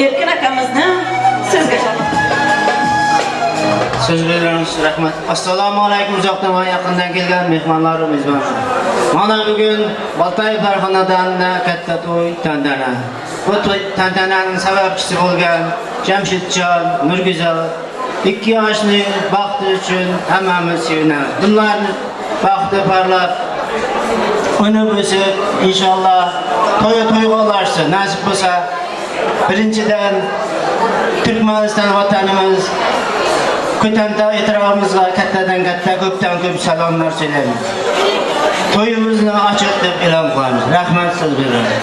Erkin akamizni so'zga chorlaymiz. Söz veriyoruz rahmet. Assalomu alaykum uzaktan ve yakından kelgan mehmonlar mezbonlar. Mana bugun Boltayevlar xonadonida katta to'y tantana. Bu to'y tantananing sababchisi bo'lgan Jamshidjon, Nurguzal ikki yoshning baxti uchun hammamiz sevinamiz. Bunlarni baxti parlab, unib o'sib, inshaalloh to'y to'yga ulashsin. Nasib bo'lsa, birinchidan Turkmaniston vatanimiz Ko'tanta etrofimizga kattadan katta ko'pdan ko'p salomlar so'ylaymiz. To'yimizni ochiq deb e'lon qilamiz. Rahmat so'z beraman.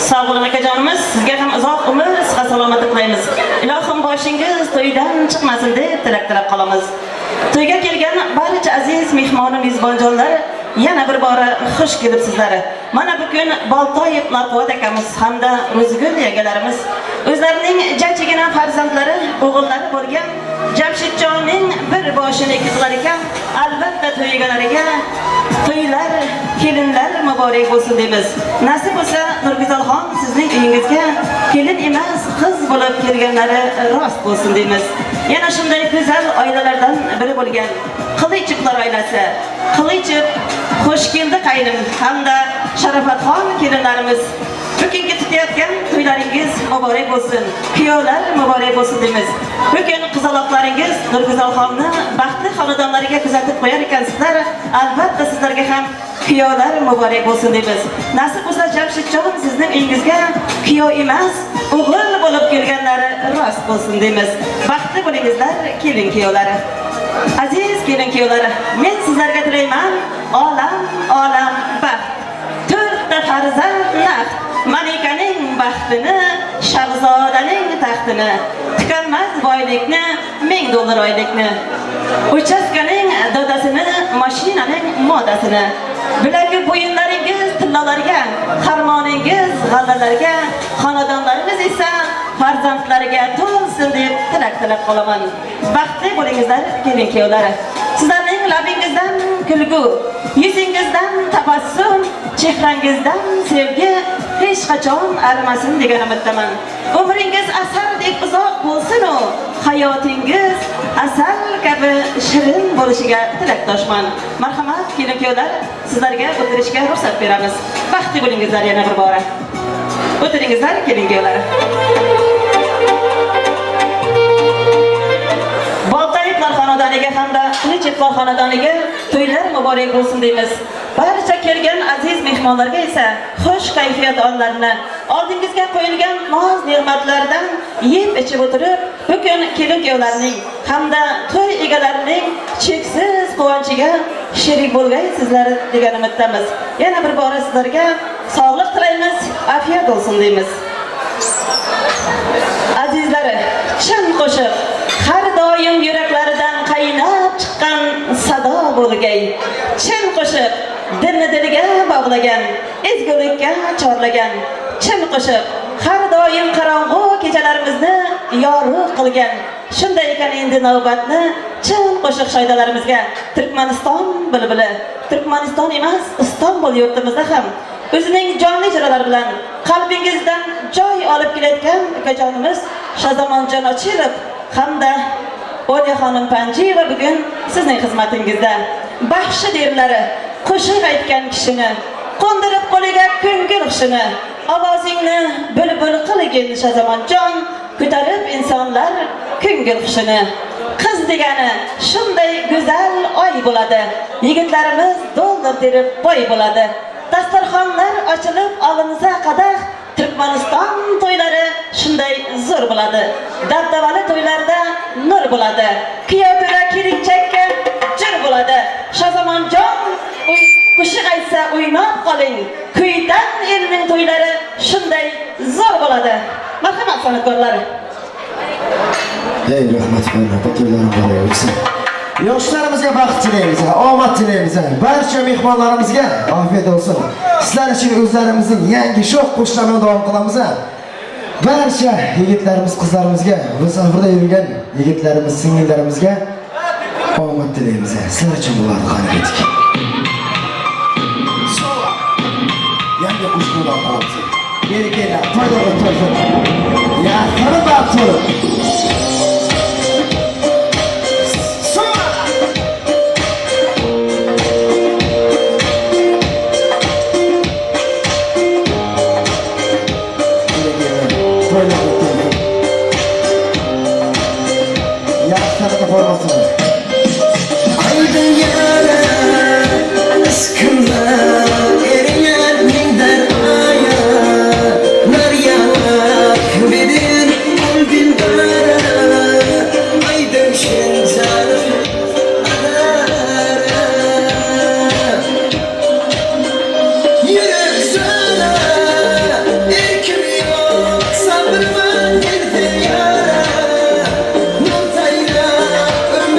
Sog' bo'ling akajonimiz, sizga ham uzoq umr, sihat salomatlik tilaymiz. Ilohim boshingiz to'ydan chiqmasin deb tilak tilab qolamiz. To'yga kelgan barcha aziz mehmonu mezbonjonlar yana bir bora xush kelibsizlar. Mana bugun Boltoyev Norquvvat akamiz hamda Ro'zigul yangalarimiz o'zlarining jajjigina farzandlari, o'g'illari bo'lgan Jamshidjonning bir boshini ikki qilar ekan, albatta to'y egalariga to'ylar, kelinlar muborak bo'lsin deymiz. Nasib bo'lsa Nurguzalxon sizning uyingizga kelin emas, qiz bo'lib kelganlari rost bo'lsin deymiz. Yana shunday go'zal oilalardan biri bo'lgan Qilichevlar oilasi. Qilichev Xo'shkeldi qaynim hamda Sharofatxon kelinlarimiz bugungi tutayotgan to'ylaringiz muborak bo'lsin. Kuyovlar muborak bo'lsin deymiz. Bugun qizaloqlaringiz Nurguzalxonni baxtli xonadonlariga kuzatib qo'yar ekansizlar, albatta sizlarga ham kuyovlar muborak bo'lsin deymiz. Nasib bo'lsa Jamshidjon sizning uyingizga kuyov emas, o'g'il bo'lib kelganlari rost bo'lsin deymiz. Baxtli bo'lingizlar, kelin kuyovlari. Aziz kelin kuyovlari, men sizlarga tilayman olam olam baxt. To'rtta farzand naqd, malikaning baxtini, shahzodaning taxtini, tukanmas boylikni, 1000 dollar oylikni, uchastkaning dodasini, mashinaning modasini, bilagi bo'yinlaringiz tillolarga, xarmoningiz g'allalarga, xonadonlarimiz esa farzandlariga to'lsin deb tilak tilab qolaman. Baxtli bo'lingizlar, kelin kuyovlari. Sizlarning labingizdan kulgu, yuzingizdan tabassum, chehrangizdan sevgi hech qachon arimasin degan umiddaman. Umringiz asaldek uzoq bo'lsin-u, hayotingiz asal kabi shirin bo'lishiga tilakdoshman. Marhamat, kelin kuyovlar, sizlarga o'tirishga ruxsat beramiz. Baxtli bo'lingizlar yana bir bora. O'tiringizlar, kelin kuyovlar. Boltayevlar xonadoniga hamda Qilichevlar xonadoniga to'ylar muborak bo'lsin deymiz. Barcha kelgan aziz mehmonlarga esa xush kayfiyat onlarini, oldingizga qo'yilgan noz ne'matlardan yeb ichib o'tirib, bugun kelin kuyovlarning hamda to'y egalarining cheksiz quvonchiga sherik bo'lgaysizlar degan umiddamiz. Yana bir bora sizlarga sog'liq tilaymiz, afiyat bo'lsin deymiz. Azizlari, chin qo'shiq har doim yuraklaridan qaynab chiqqan sado bo'lgay. Chin qo'shiq dilni dilga bog'lagan, ezgulikka chorlagan. Chin qo'shiq har doim qorong'u kechalarimizni yorug' qilgan. Shunday ekan endi navbatni chin qo'shiq shoydalarimizga Turkmaniston bulbuli, Turkmaniston emas, Istanbul yurtimizda ham o'zining jonli ijrolari bilan qalbingizdan joy olib kelayotgan ukajonimiz Shazamonjon Ochilov hamda Olya xonim Panjiyeva bugun sizning xizmatingizda. Baxshi derlari qo'shiq aytgan kishini qo'ndirib qo'liga ko'ngil hushini, ovozingni bulbul qilgin Shazamonjon, ko'tarib insonlar ko'ngil hushini. Qiz degani shunday go'zal oy bo'ladi. Yigitlarimiz dollar terib boy bo'ladi. Dasturxonlar ochilib olinsa qadah, Turkmaniston to'ylari shunday zo'r bo'ladi. Dabdabali to'ylarda nur bo'ladi. Kuyov to'ra kelinchakka jir bo'ladi. Shozamonjon uy qo'shiq aytsa o'ynab qoling. Kuydan elning to'ylari shunday zo'r bo'ladi. Marhamat san'atkorlar. Ey rahmat to'ylarim muborak bo'lsin. Yoshlarimizga baxt tilaymiz, omad tilaymiz. Barcha mehmonlarimizga ofiyat olsun. Sizlar uchun o'zlarimizning yangi sho'x qo'shiqlarni davom qilamiz. Barcha yigitlarimiz, qizlarimizga, safarda yurgan yigitlarimiz, singillarimizga omad tilaymiz. Sizlar uchun bo'ladi qani ketdik. Yangi qo'shiqni davom qilamiz. Beri kelinglar, to'ylar o'tkazsin. Ya, qani baxt bo'lib. To'ylar o'tkazsin. Yaxshi formasini. Aydın yara ıskınla eriyen minder aya Nar verin ol dildara Aydın şencanım anara Yürek sana erkim yok sabrıma geldi yara Nur tayra ömrüm.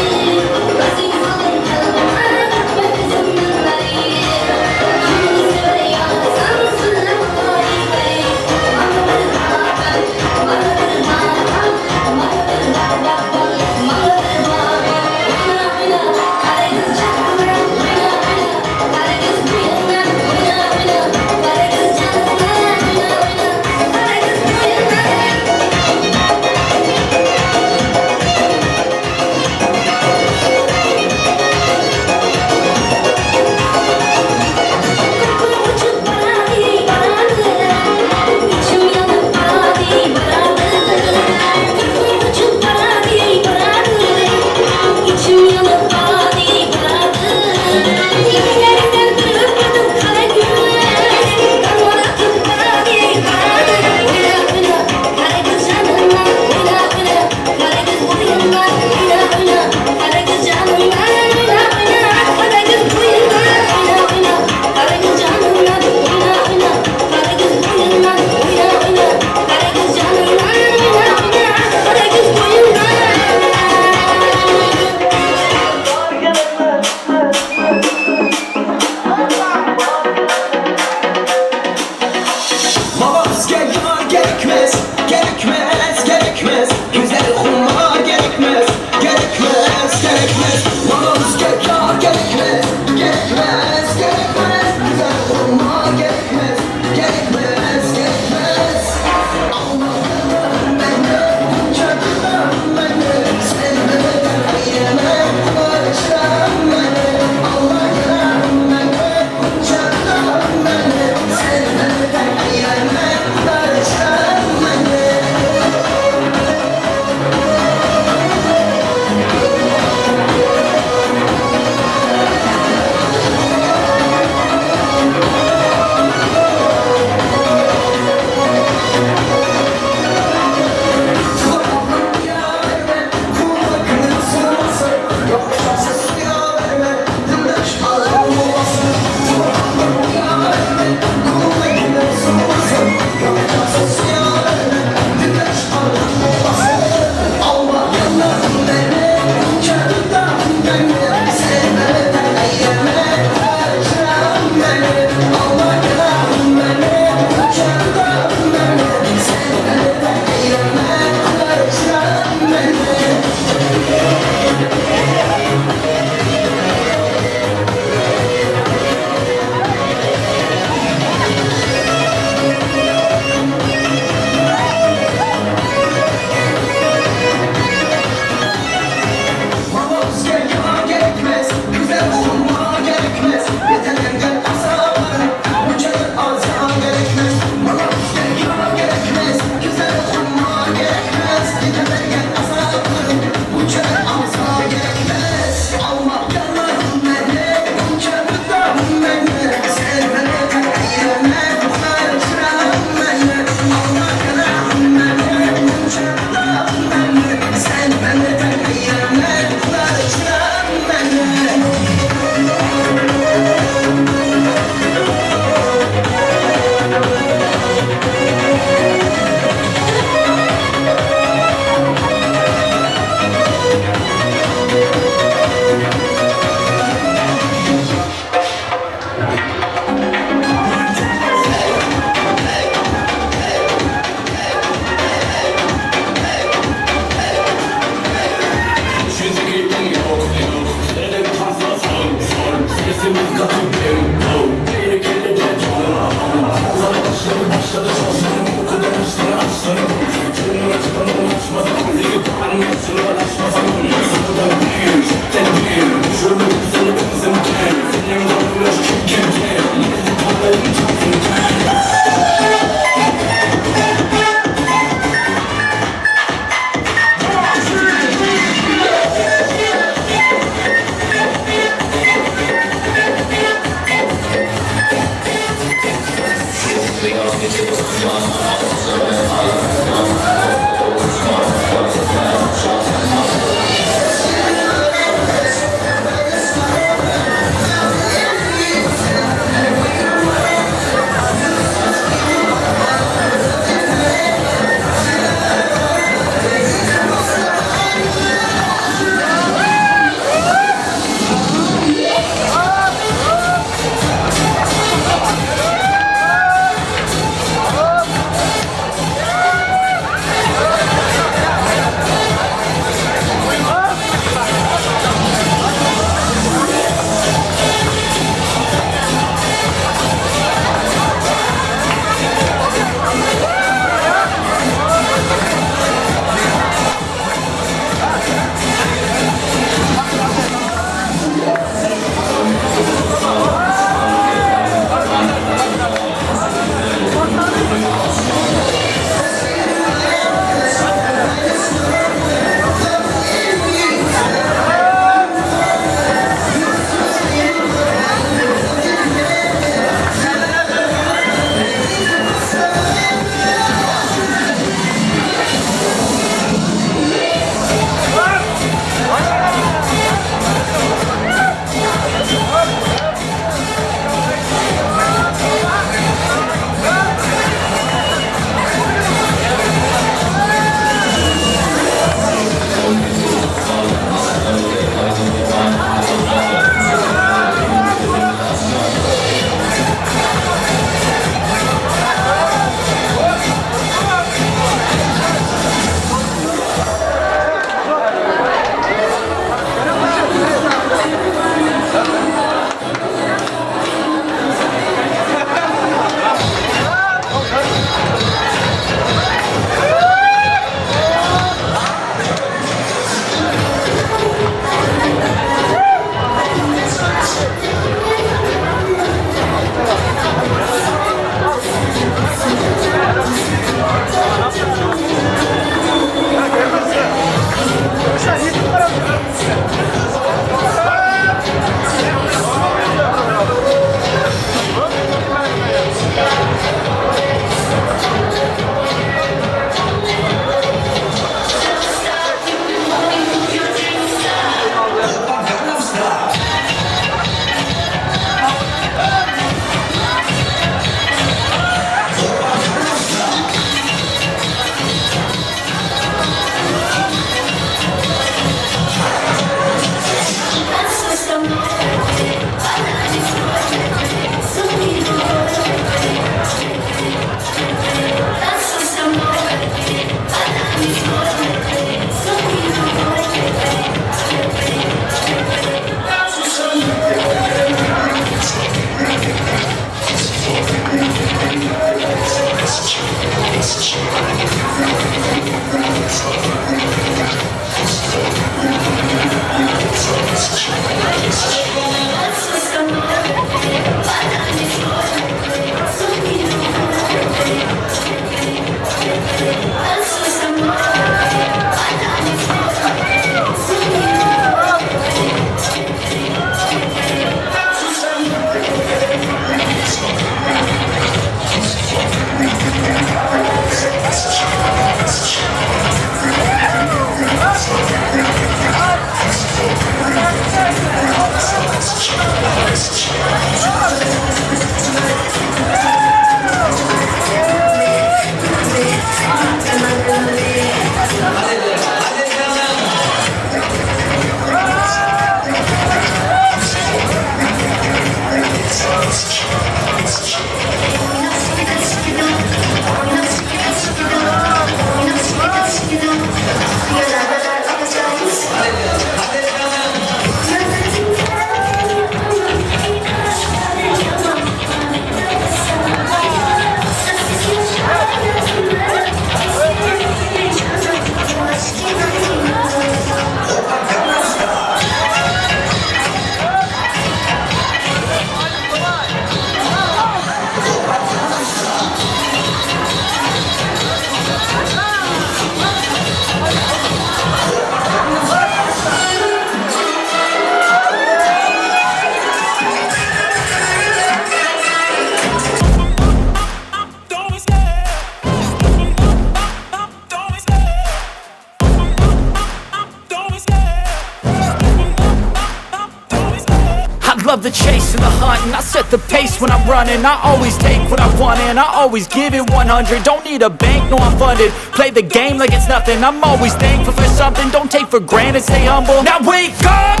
race when I'm running. I always take what I want and I always give it 100. Don't need a bank, no I'm funded. Play the game like it's nothing. I'm always thankful for something. Don't take for granted, stay humble. Now wake up!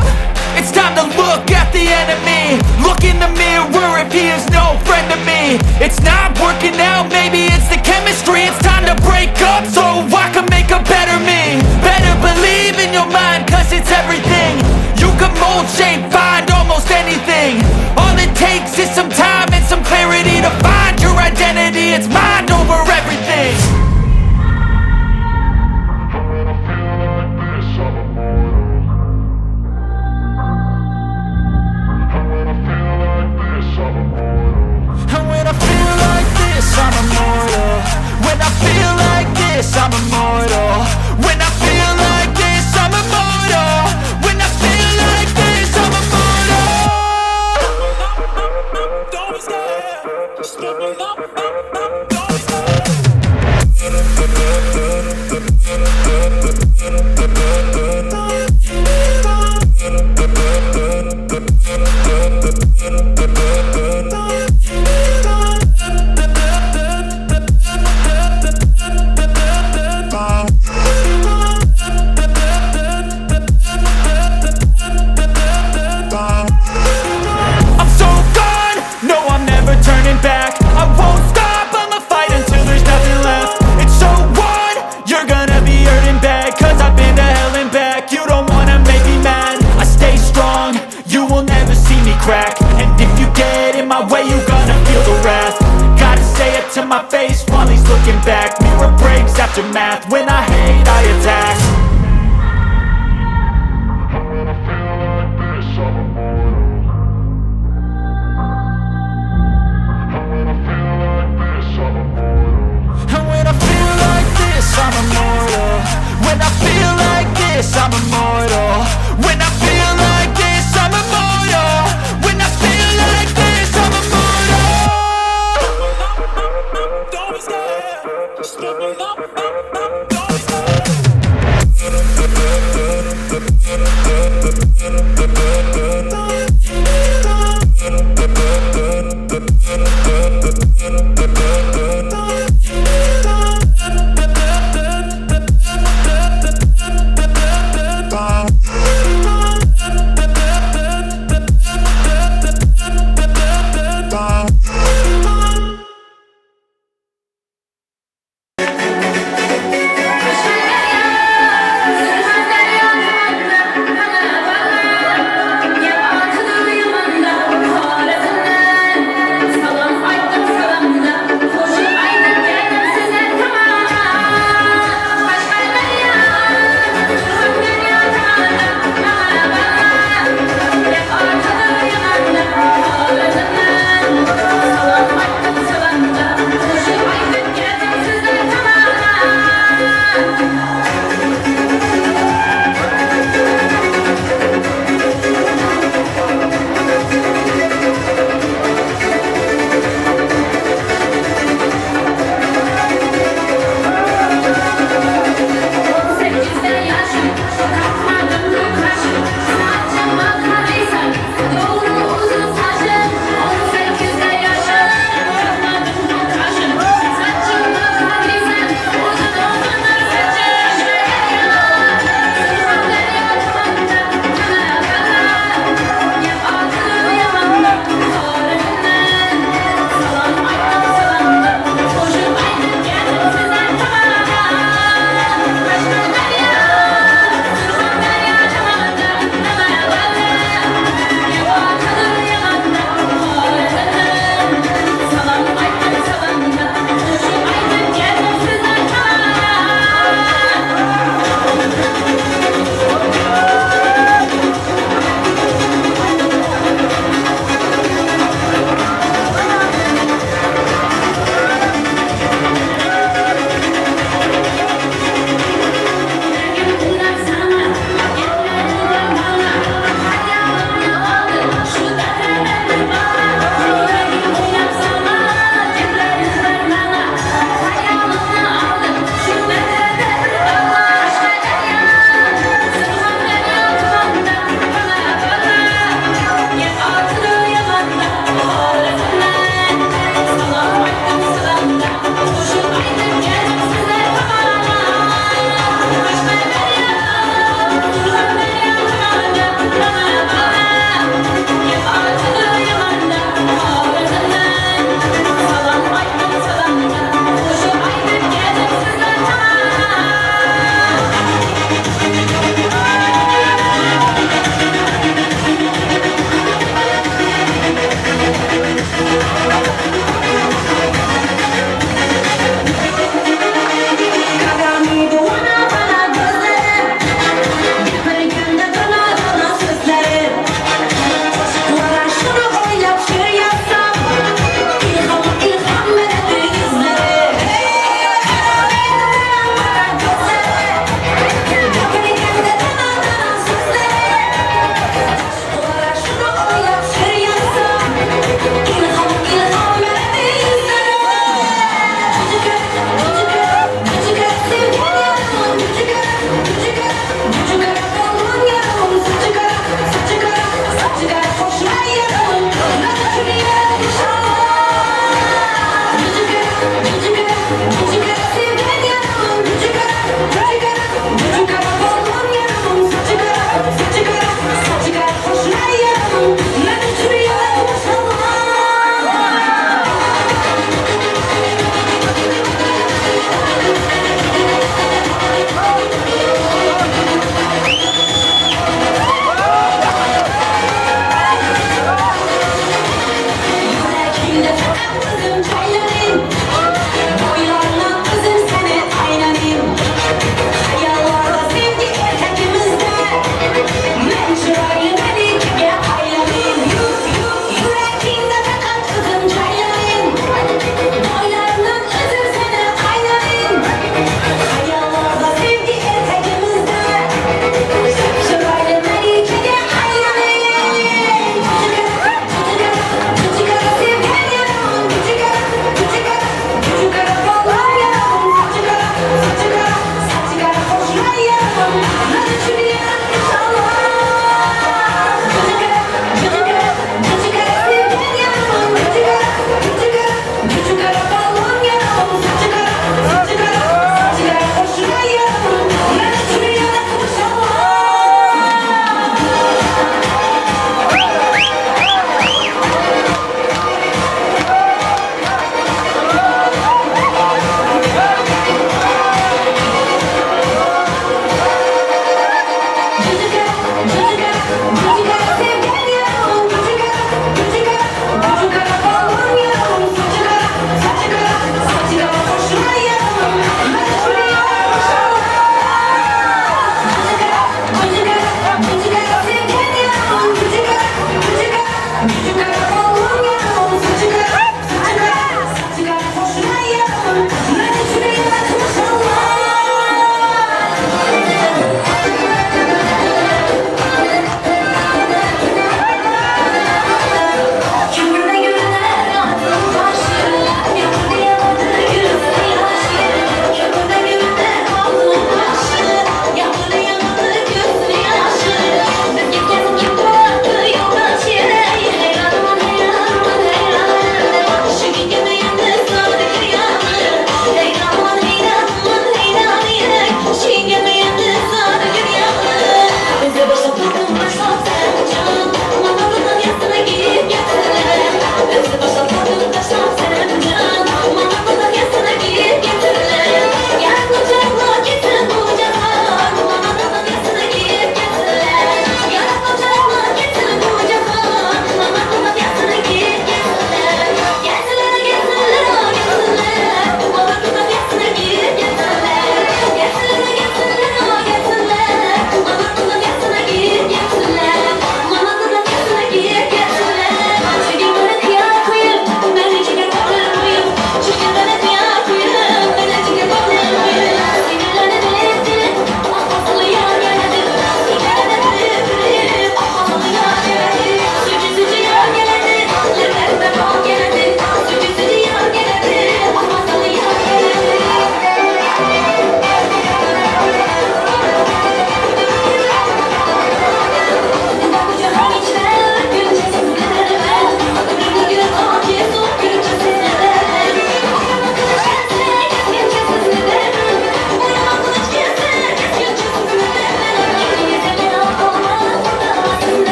It's time to look at the enemy. Look in the mirror if he is no friend to me. It's not working out, maybe it's the chemistry. It's time to break up so I can make a better me. Better believe in your mind, cause it's everything. You can mold, shape, find almost anything. All it takes is some time and some clarity to find your identity. It's mind over everything. And when I feel like this, I'm immortal. When I feel like this, I'm immortal. When I feel like this, I'm immortal. When I feel like this, I'm immortal. Don't be scared. Stepping up. I'm so gone, no I'm never turning back. I won't stop, I'ma fight until there's nothing left. It's so on, you're gonna be hurting bad. Cause I've been to hell and back, you don't wanna make me mad. I stay strong, you will never see me crack. And if you get in my way, you gonna feel the wrath. Gotta say it to my face while he's looking back. Mirror breaks after math, when I hate I attack. And when I feel like this, I'm immortal. When I feel like this, I'm immortal. When I feel like this, I'm immortal. When I feel like this, I'm immortal. Don't be scared. Stepping up. Don't be scared.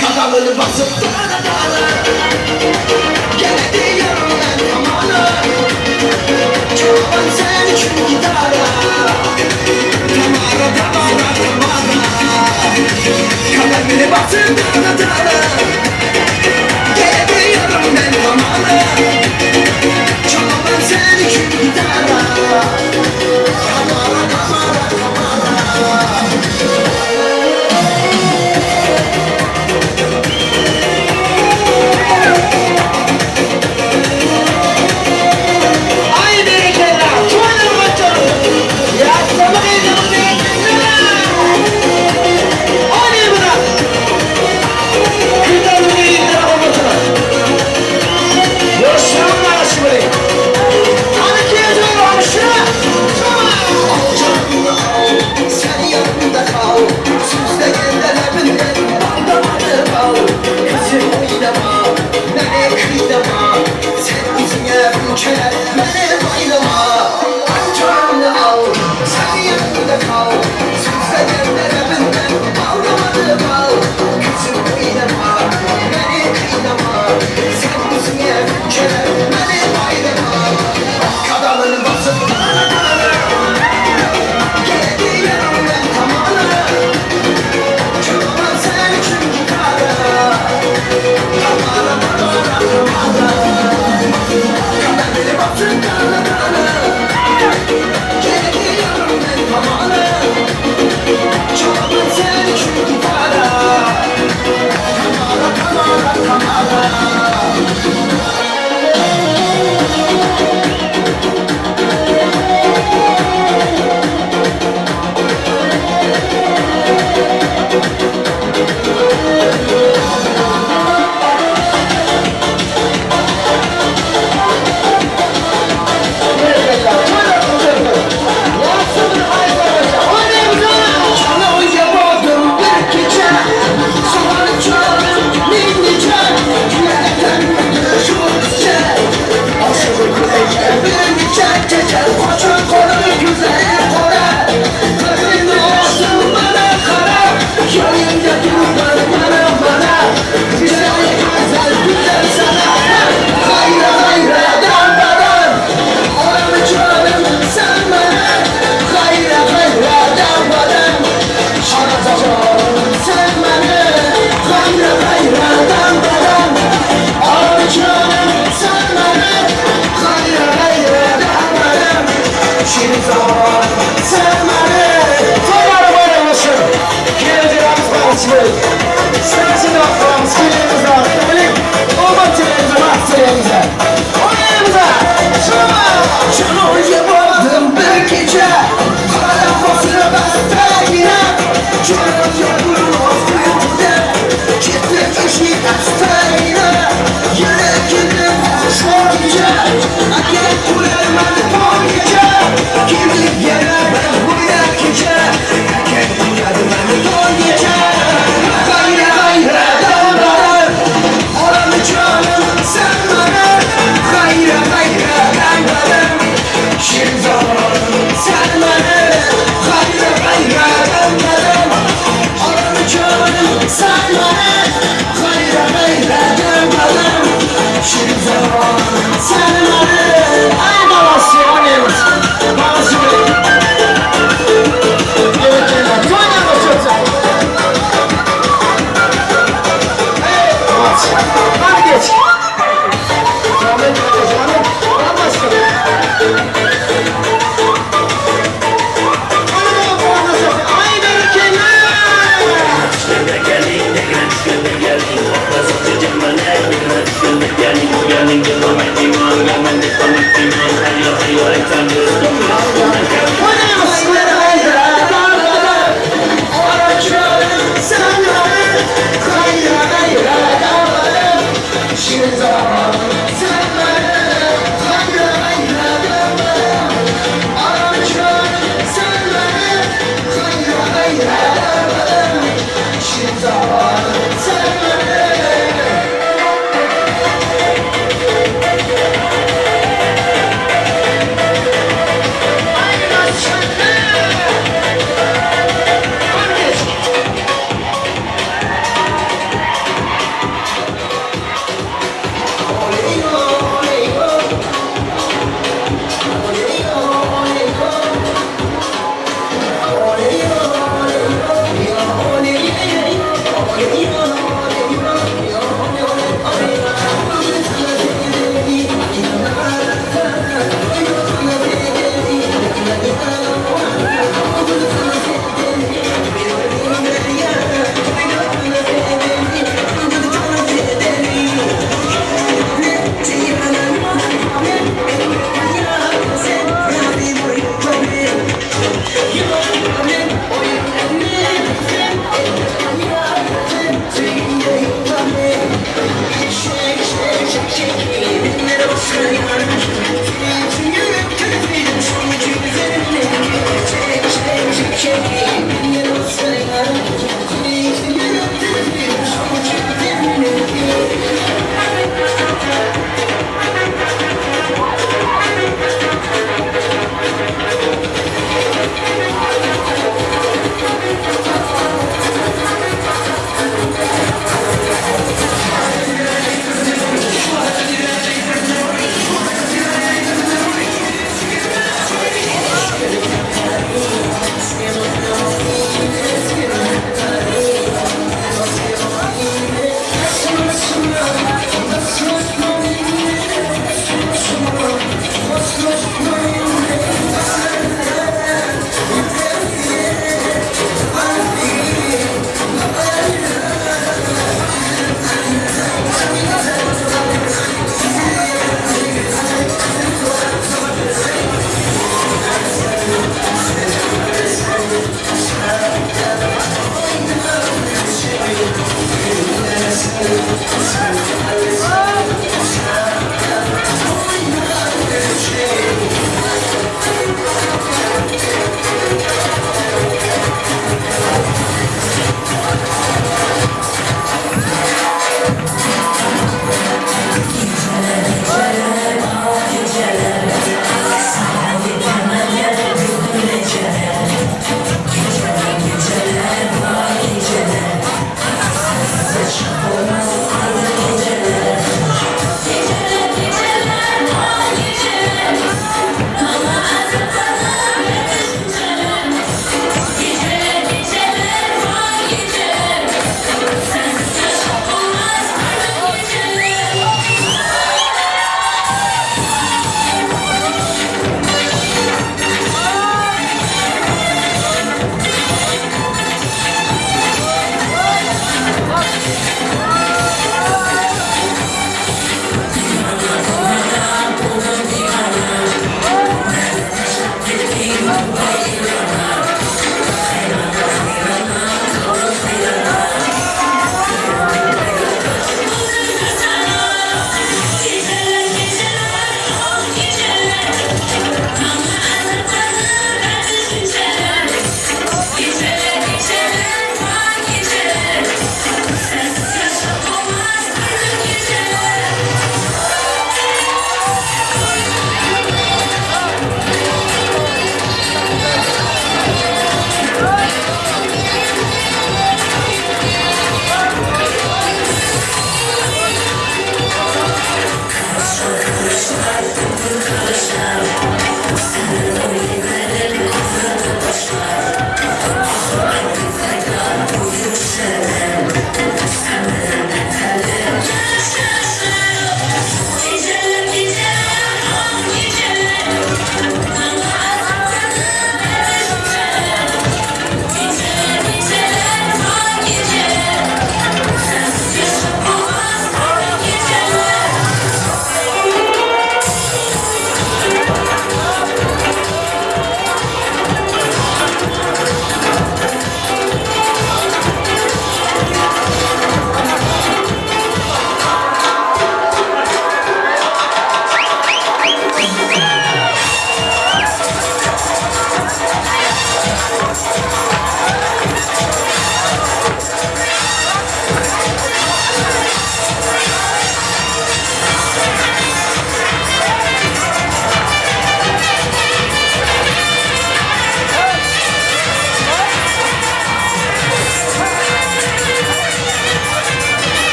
Kadalyny basyp dana-dana Gele diýerin men tamana Çalaman sen üçin gitara Tamara, Tamara, Tamara Kader beni basyp dana-dana Gele diýerin men tamana Çalaman sen üçin gitara Tamara, Tamara, Tamara Ay berekella! Toýlar goçjalar! Ýaşlama gyzymyň berekella! Oýnaý buna! Küýtäniň gyzlary goçjalar! Ýaşlaryň arasy bilen! Hany kiýew goňşy? Al janyňy al, sen ýanymda kal, Süzlegende lebinden bal damady bal. Gyzym oýnama, meni kynama, Sen özüňe ülke, meni baýlama. Al janyňy al, sen ýanymda kal, Süzlegende lebinden bal damady bal. Gyzym oýnama, meni kynama, Sen özüňe ülke, meni baýlama. Kadalyny basyp dana-dana, Gele diýerin men tamana, Çalaman sen üçin gitara. Tamara, Tamara, Tamara Kader beni basyp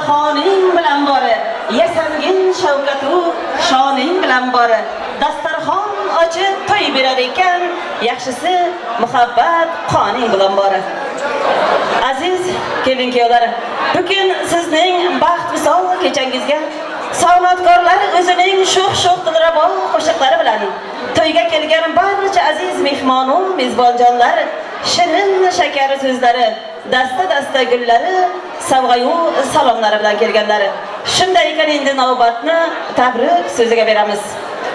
Dastarhonyň bilen bor, Ýasangyn şöwkatu şanyň bilen bor. Dastarhon açyp toý berer eken, Ýagşysy muhabbat kanyň bilen bor. Aziz gelin-kýowlar, bu gün sizniň bagt wysal keçeňizge sanatkarlar özüniň şoh-şoh dilraba goşuklary bilen toýga kelgen barça aziz mehmanu mezbanjanlar şirin-şeker sözleri, dasta-dasta gülleri, sowgaýu salomlary bilen kelgenler. Şunday eken endi navbatny tabrik sözüge beremiz.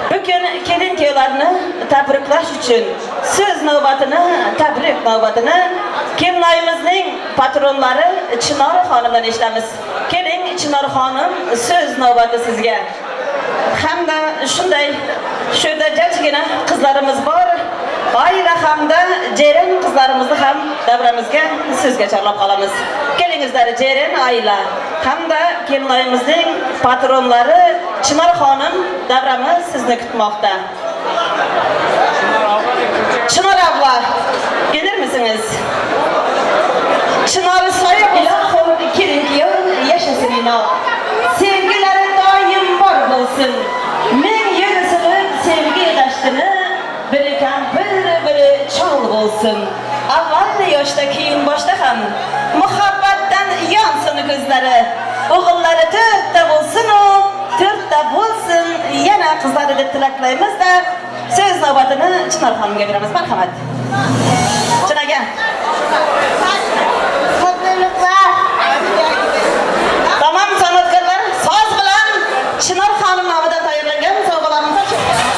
Bu gün kelin-kýowlarny tabriklaş üçin söz navbatyny, tabrik navbatyny kelinoýymyznyň patronlary Çynar hanymdan eşidemiz. Keliň, Çynar hanym, söz navbaty sizge. Hamda şunday şu ýerde jajgina gyzlarymyz bar. Aýla hamda Jeren gyzlarymyzy ham dabramyzga sözge çarlap galamyz. Keliňizler Jeren Aýla hamda kelinoýymyznyň patronlary Çynar hanym dabramyz sizni kütmokda. Çynar abla gelermisiňiz? Çynar soýa Ilohim kelin kiýew ýaşasyn inoq. Sevgileri doim bor bolsun. Meň ýyl sygyp sevgi gaşdyny biri kampir biri çol bolsun. Awwal ýoşda keýin boşda ham muhabbatdan ýansyn gözleri. Ogullary törtde bolsun-u törtde bolsun ýene gyzlary dep tileklaýmyz-da söz nobatyny Çynar hanymga beremiz. Marhamat. Çynar gel. Mutluluklar. Tamam sanatkarlar saz bilen Çynar hanym namydan taýýarlangan sowgalarymyzy tabşyryp.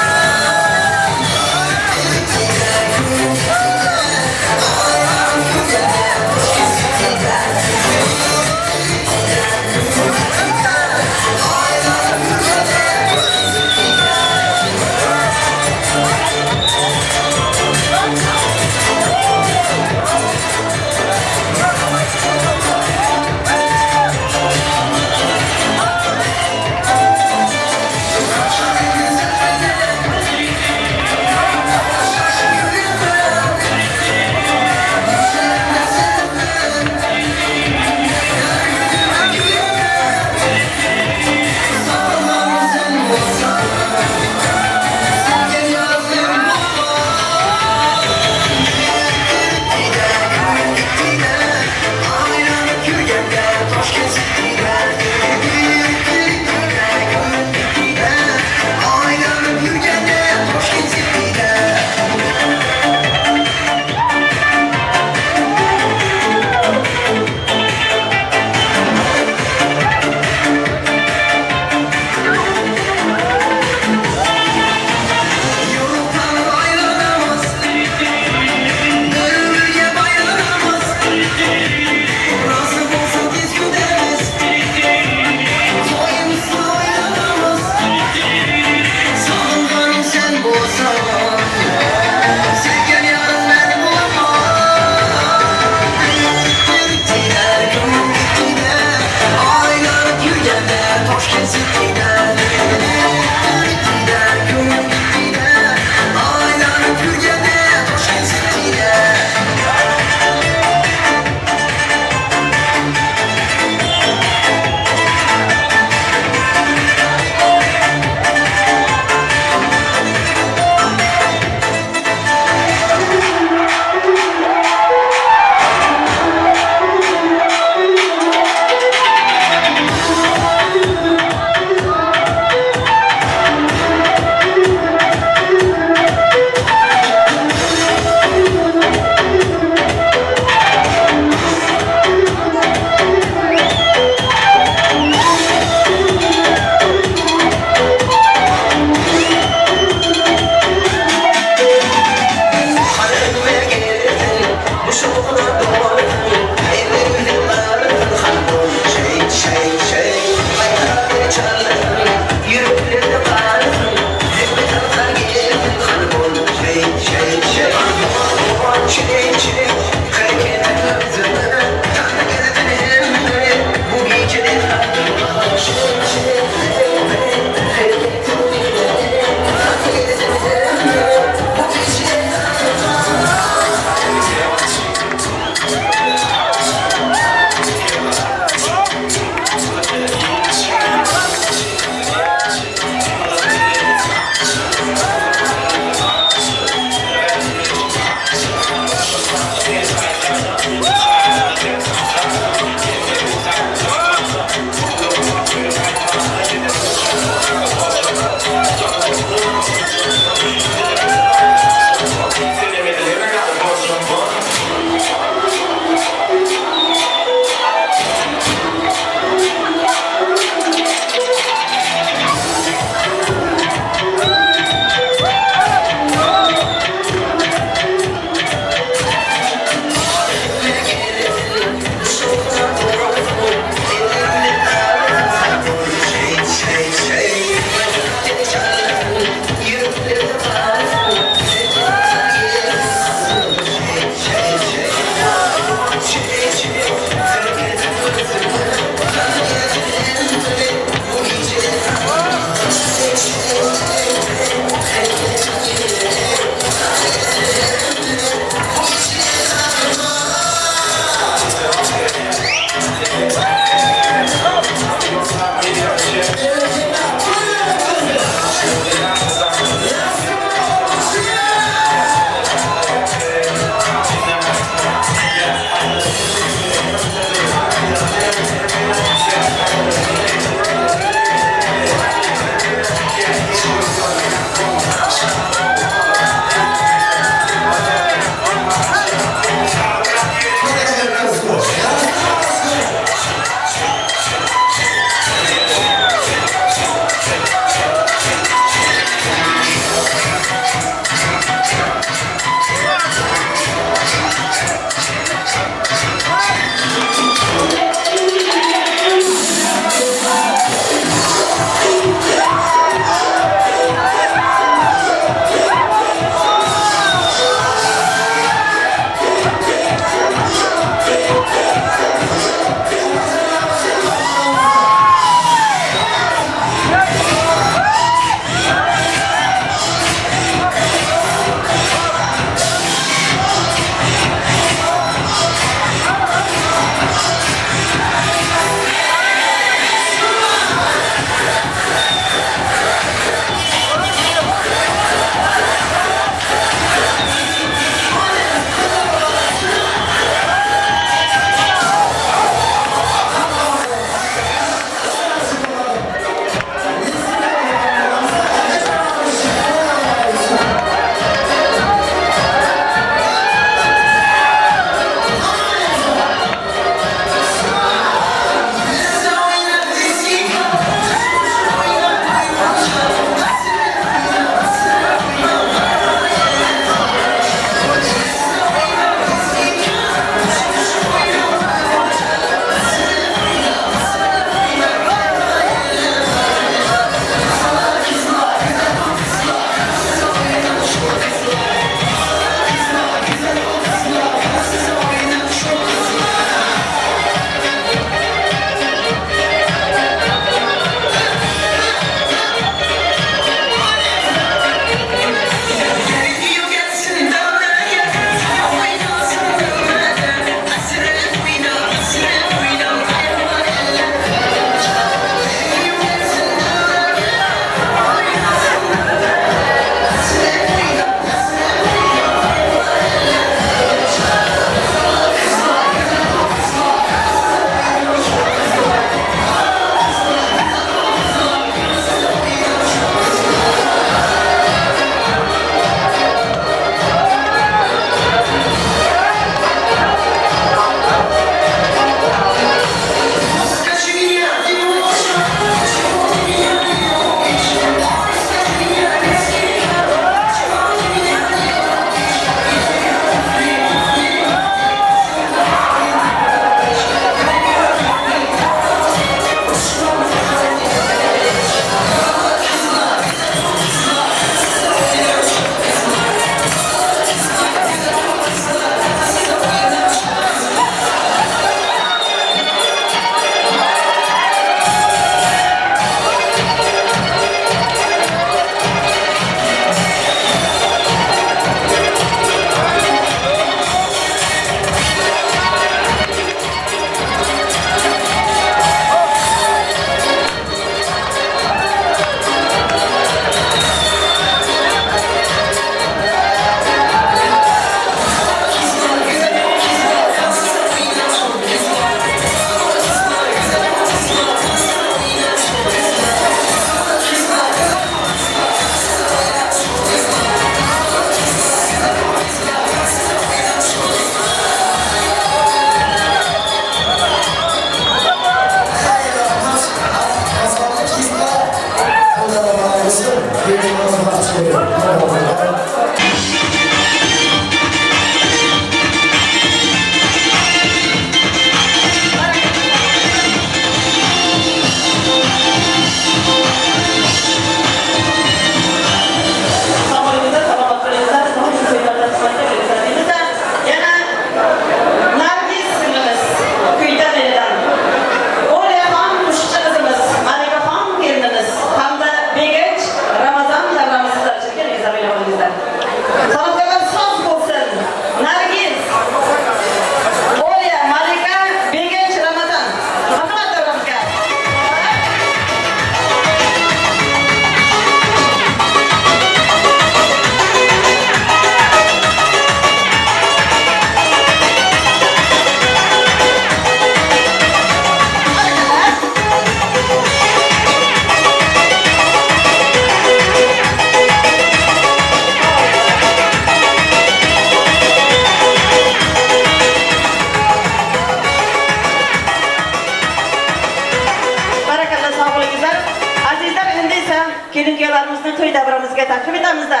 Kelin kuyovlarimizni to'y davramizga taklif etamizda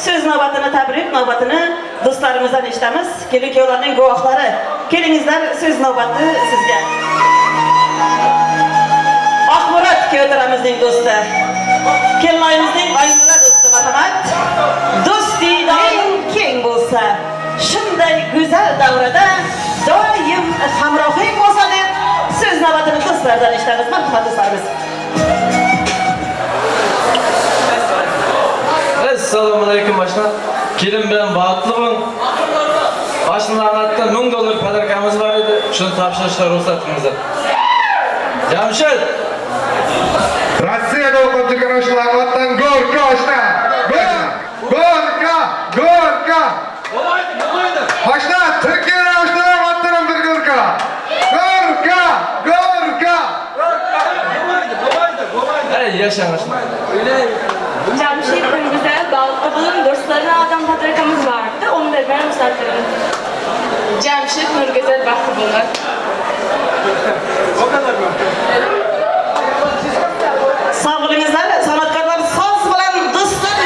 so'z navbatini tabrik navbatini do'stlarimizdan eshitamiz. Kelin kuyovlarning guvohlari. Kelingizlar so'z navbati sizga. Oqmurod kuyovtaramizning do'sti. Kelinoyimizning Oymura do'sti marhamat. Do'st diydoring keng bo'lsa, shunday go'zal davrada doim hamrohing bo'lsa deb so'z navbatini do'stlardan eshitamiz. Marhamat do'stlarimiz. Assalomu alaykum başlar. Kelin bilan baxtli bo'ling. Başlar 1000 dollar podarkamiz bor edi. Shuni topshirishga ruxsat qilingizlar. Jamshid! Rossiyada o'qib yurgan Oshlardan Gorka oshna. Gorka, Gorka. Oshna, Turkiyada oshnalar otdan bir Gorka. Gorka, Gorka. Ey yashang oshna. Jamshid güzel baxtli bo'ling. Do'stlarning adam podarkamız vardı. Onu da ben ruxsat verin. Jamshid Nurgo'zal baxtli bo'linglar. O kadar mı? Sog' bo'lingizlar, san'atkorlar soz bilan do'stlar.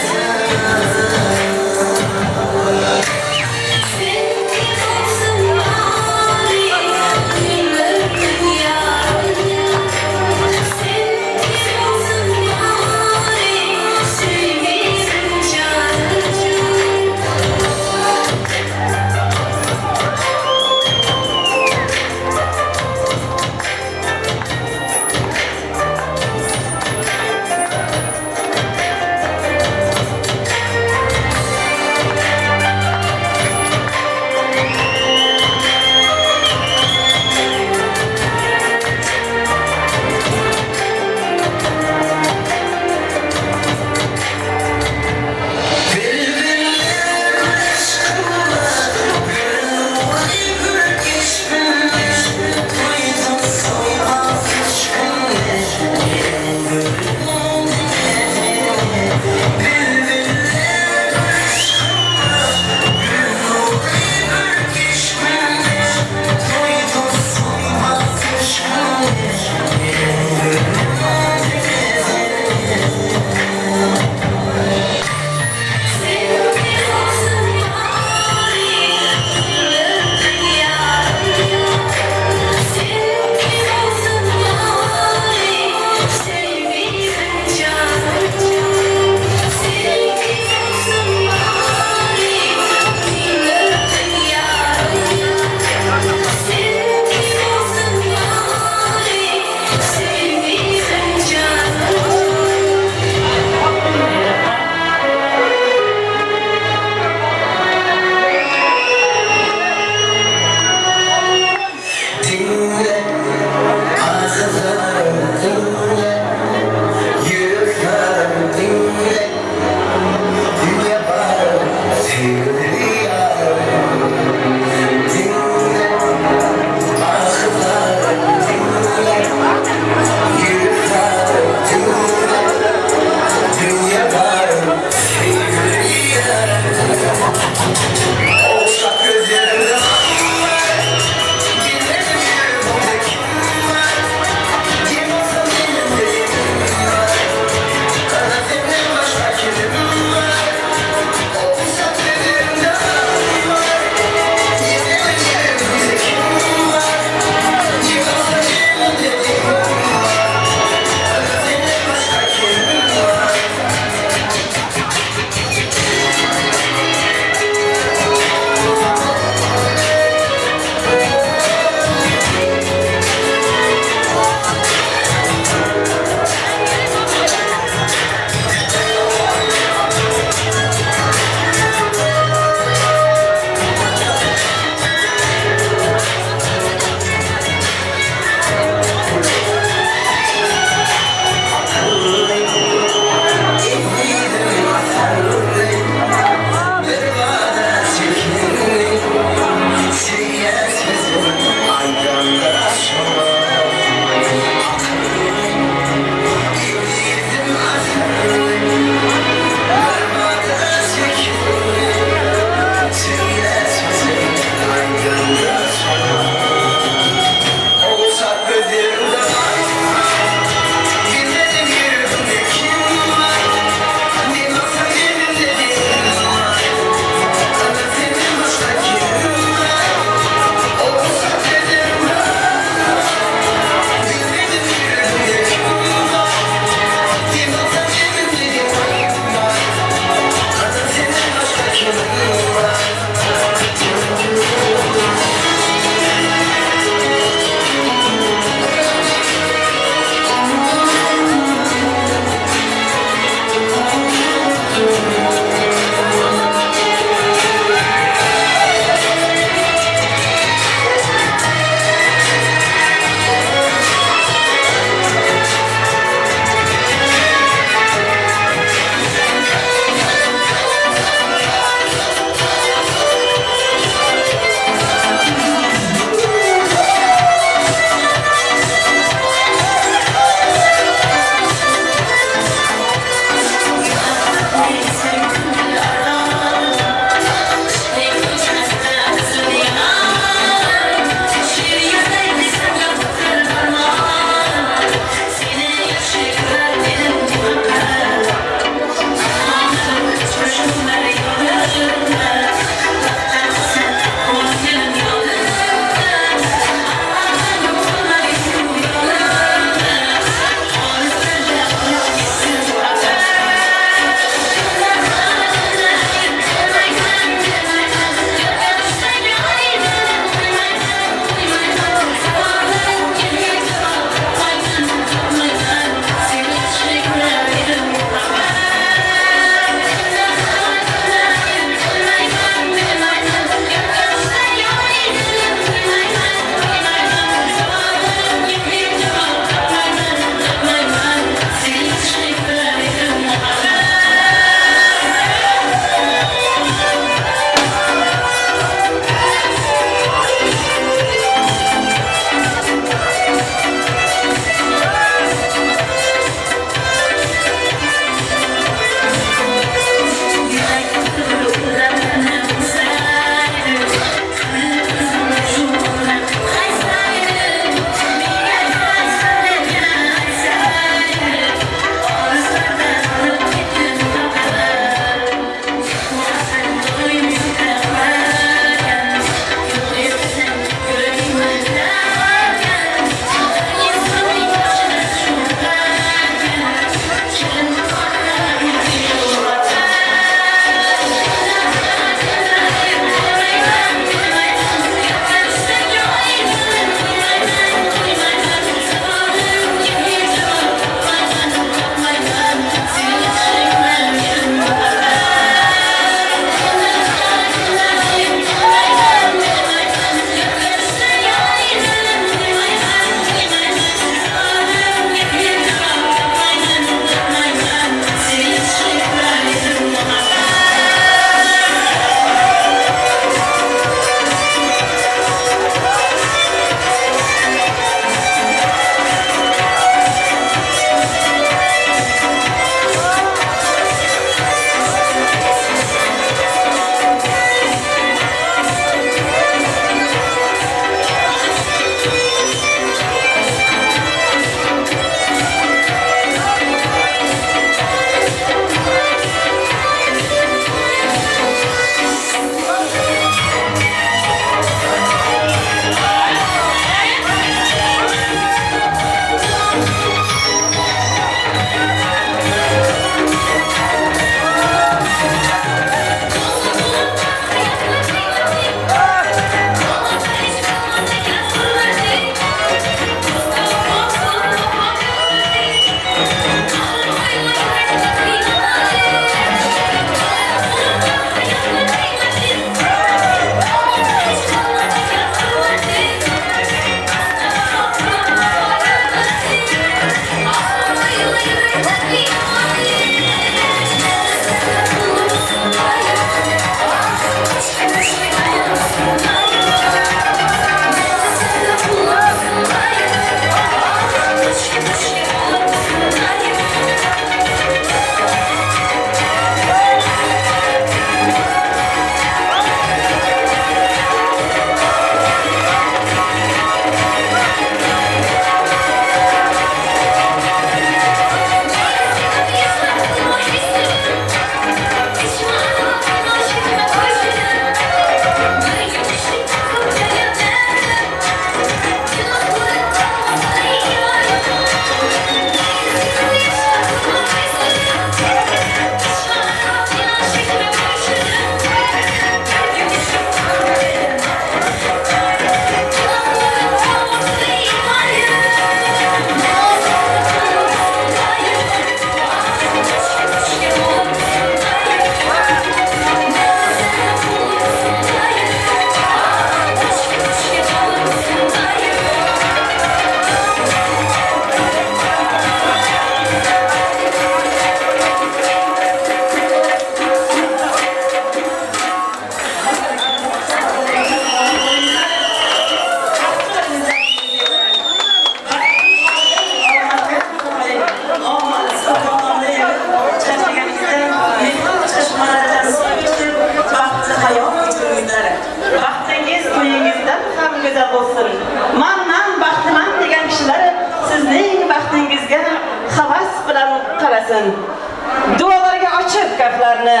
kaflarni,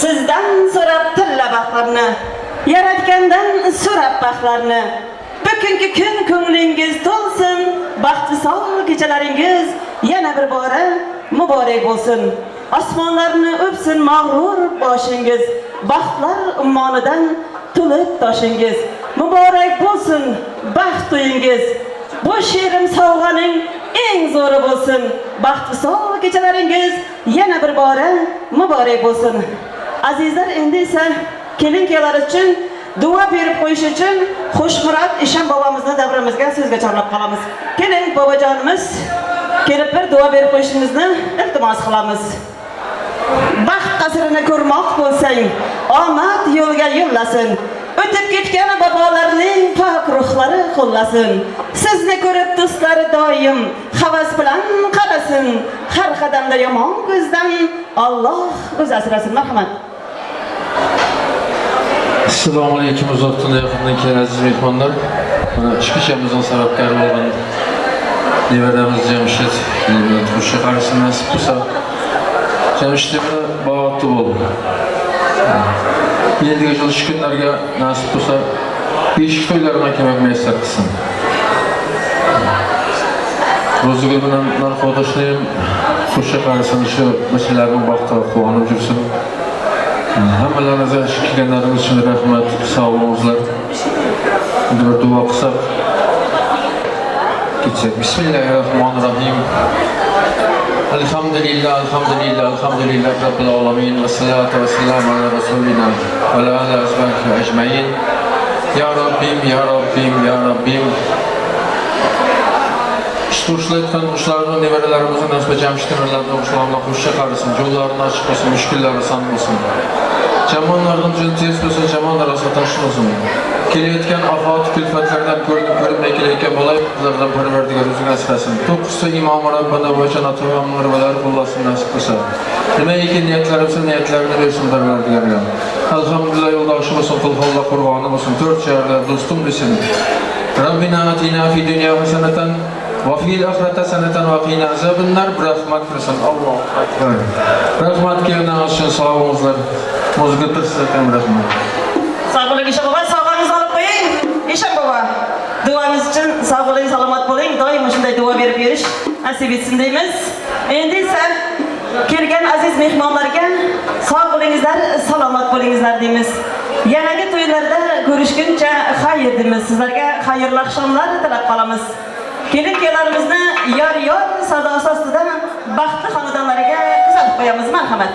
Sizdan so'rab tilla baxtlarni, Yaratgandan so'rab baxtlarni. Bugungi kun ko'nglingiz to'lsin, baxt visol kechalaringiz yana bir bora muborak bo'lsin. Osmonlarni o'psin mag'rur boshingiz, baxtlar ummonidan to'lib toshingiz. Muborak bo'lsin baxt to'yingiz. Bu she'rim sovg'aning eng zo'ri bo'lsin. Baxt visol kechalaringiz yana bir bora muborak bo'lsin. Azizlar, endi esa kelin kuyovlar uchun duo berib qo'yish uchun Xushmurod Eshon bobomizni davramizga so'zga chorlab qolamiz. Keling bobojonimiz, kelib bir duo berib qo'yishingizni iltimos qilamiz. Baxt qasrini ko'rmoq bo'lsang, omad yo'lga yo'llasin. O'tib ketgan bobolarning pok ruhlari qo'llasin. Sizni ko'rib do'stlari doim havas bilan qarasin. Har qadamda yomon ko'zdan Alloh o'zi asrasin. Marhamat. Assalomu alaykum uzoqdan yaqindan kelgan aziz mehmonlar. Mana shu kechamizning sababkori bo'lgan nevaramiz Jamshid qo'sha qarisin nasib bo'lsa. Jamshid baxtli bo'l. Endigi yil shu kunlarga nasib bo'lsa, beshik to'ylarini kelmak muyassar qilsin. Ro'zigul bilan Narxodoshni ham qo'sha qarisin, shu masalalarning baxtiga quvonib yursin. Hammalaringizga shu kelganlaringiz uchun rahmat, sog' bo'linglar. Endi bir duo qilsak. Ketsak. Bismillahirrohmanirrohim. Elhamdülillah, elhamdülillah, elhamdülillah Rabbil alamin ve salatu ve selamu ala Resulina ve ala alihi ve ecmaîn. Ya Rabbim, ya Rabbim, ya Rabbim. Shularning ushlarning nevaralarimizning nasib Jamshid nevaralarimizning ushlarına qo'sha qarasin, yo'llarini ochiq bo'lsin, mushkullari oson bo'lsin. Jamonlarning juni tez bo'lsin, jamon arasida tashmasin. Kelayotgan ofat, kulfatlardan ko'rinib ko'rinmay kelayotgan balo-qizlardan Parvardigor o'zing asrasin. To'qqizta imom Rabbana va jannatu va marvalar qo'llasin nasib qilsa. Nimaiki niyatlari bo'lsa, niyatlarini bersin Parvardigorga. Alhamdulillah yo'ldoshi bo'lsin, qul huvalloh qur'oni bo'lsin, to'rt shaharda do'stim desin. Rabbina atina fi dunya hasanatan va fil oxirati hasanatan va qina azabinnar. Rahmat qilsin. Allohu akbar. Rahmat kelganingiz uchun sog' bo'linglar. Muzika sizlarga ham rahmat. Sog' bo'ling Eshon bobo, sovg'angizni olib qo'ying. Eshon bobo, duongiz uchun sog' bo'ling, salomat bo'ling. Doimo shunday duo berib yurish nasib etsin deymiz. Endi esa kelgan aziz mehmonlarga sog' bo'lingizlar, salomat bo'lingizlar deymiz. Yanagi to'ylarda ko'rishguncha xayr deymiz. Sizlarga xayrli oqshomlar tilab qolamiz. Kelin kuyovlarimizni yor-yor sadosi ostida baxtli xonadonlariga kuzatib qo'yamiz. Marhamat.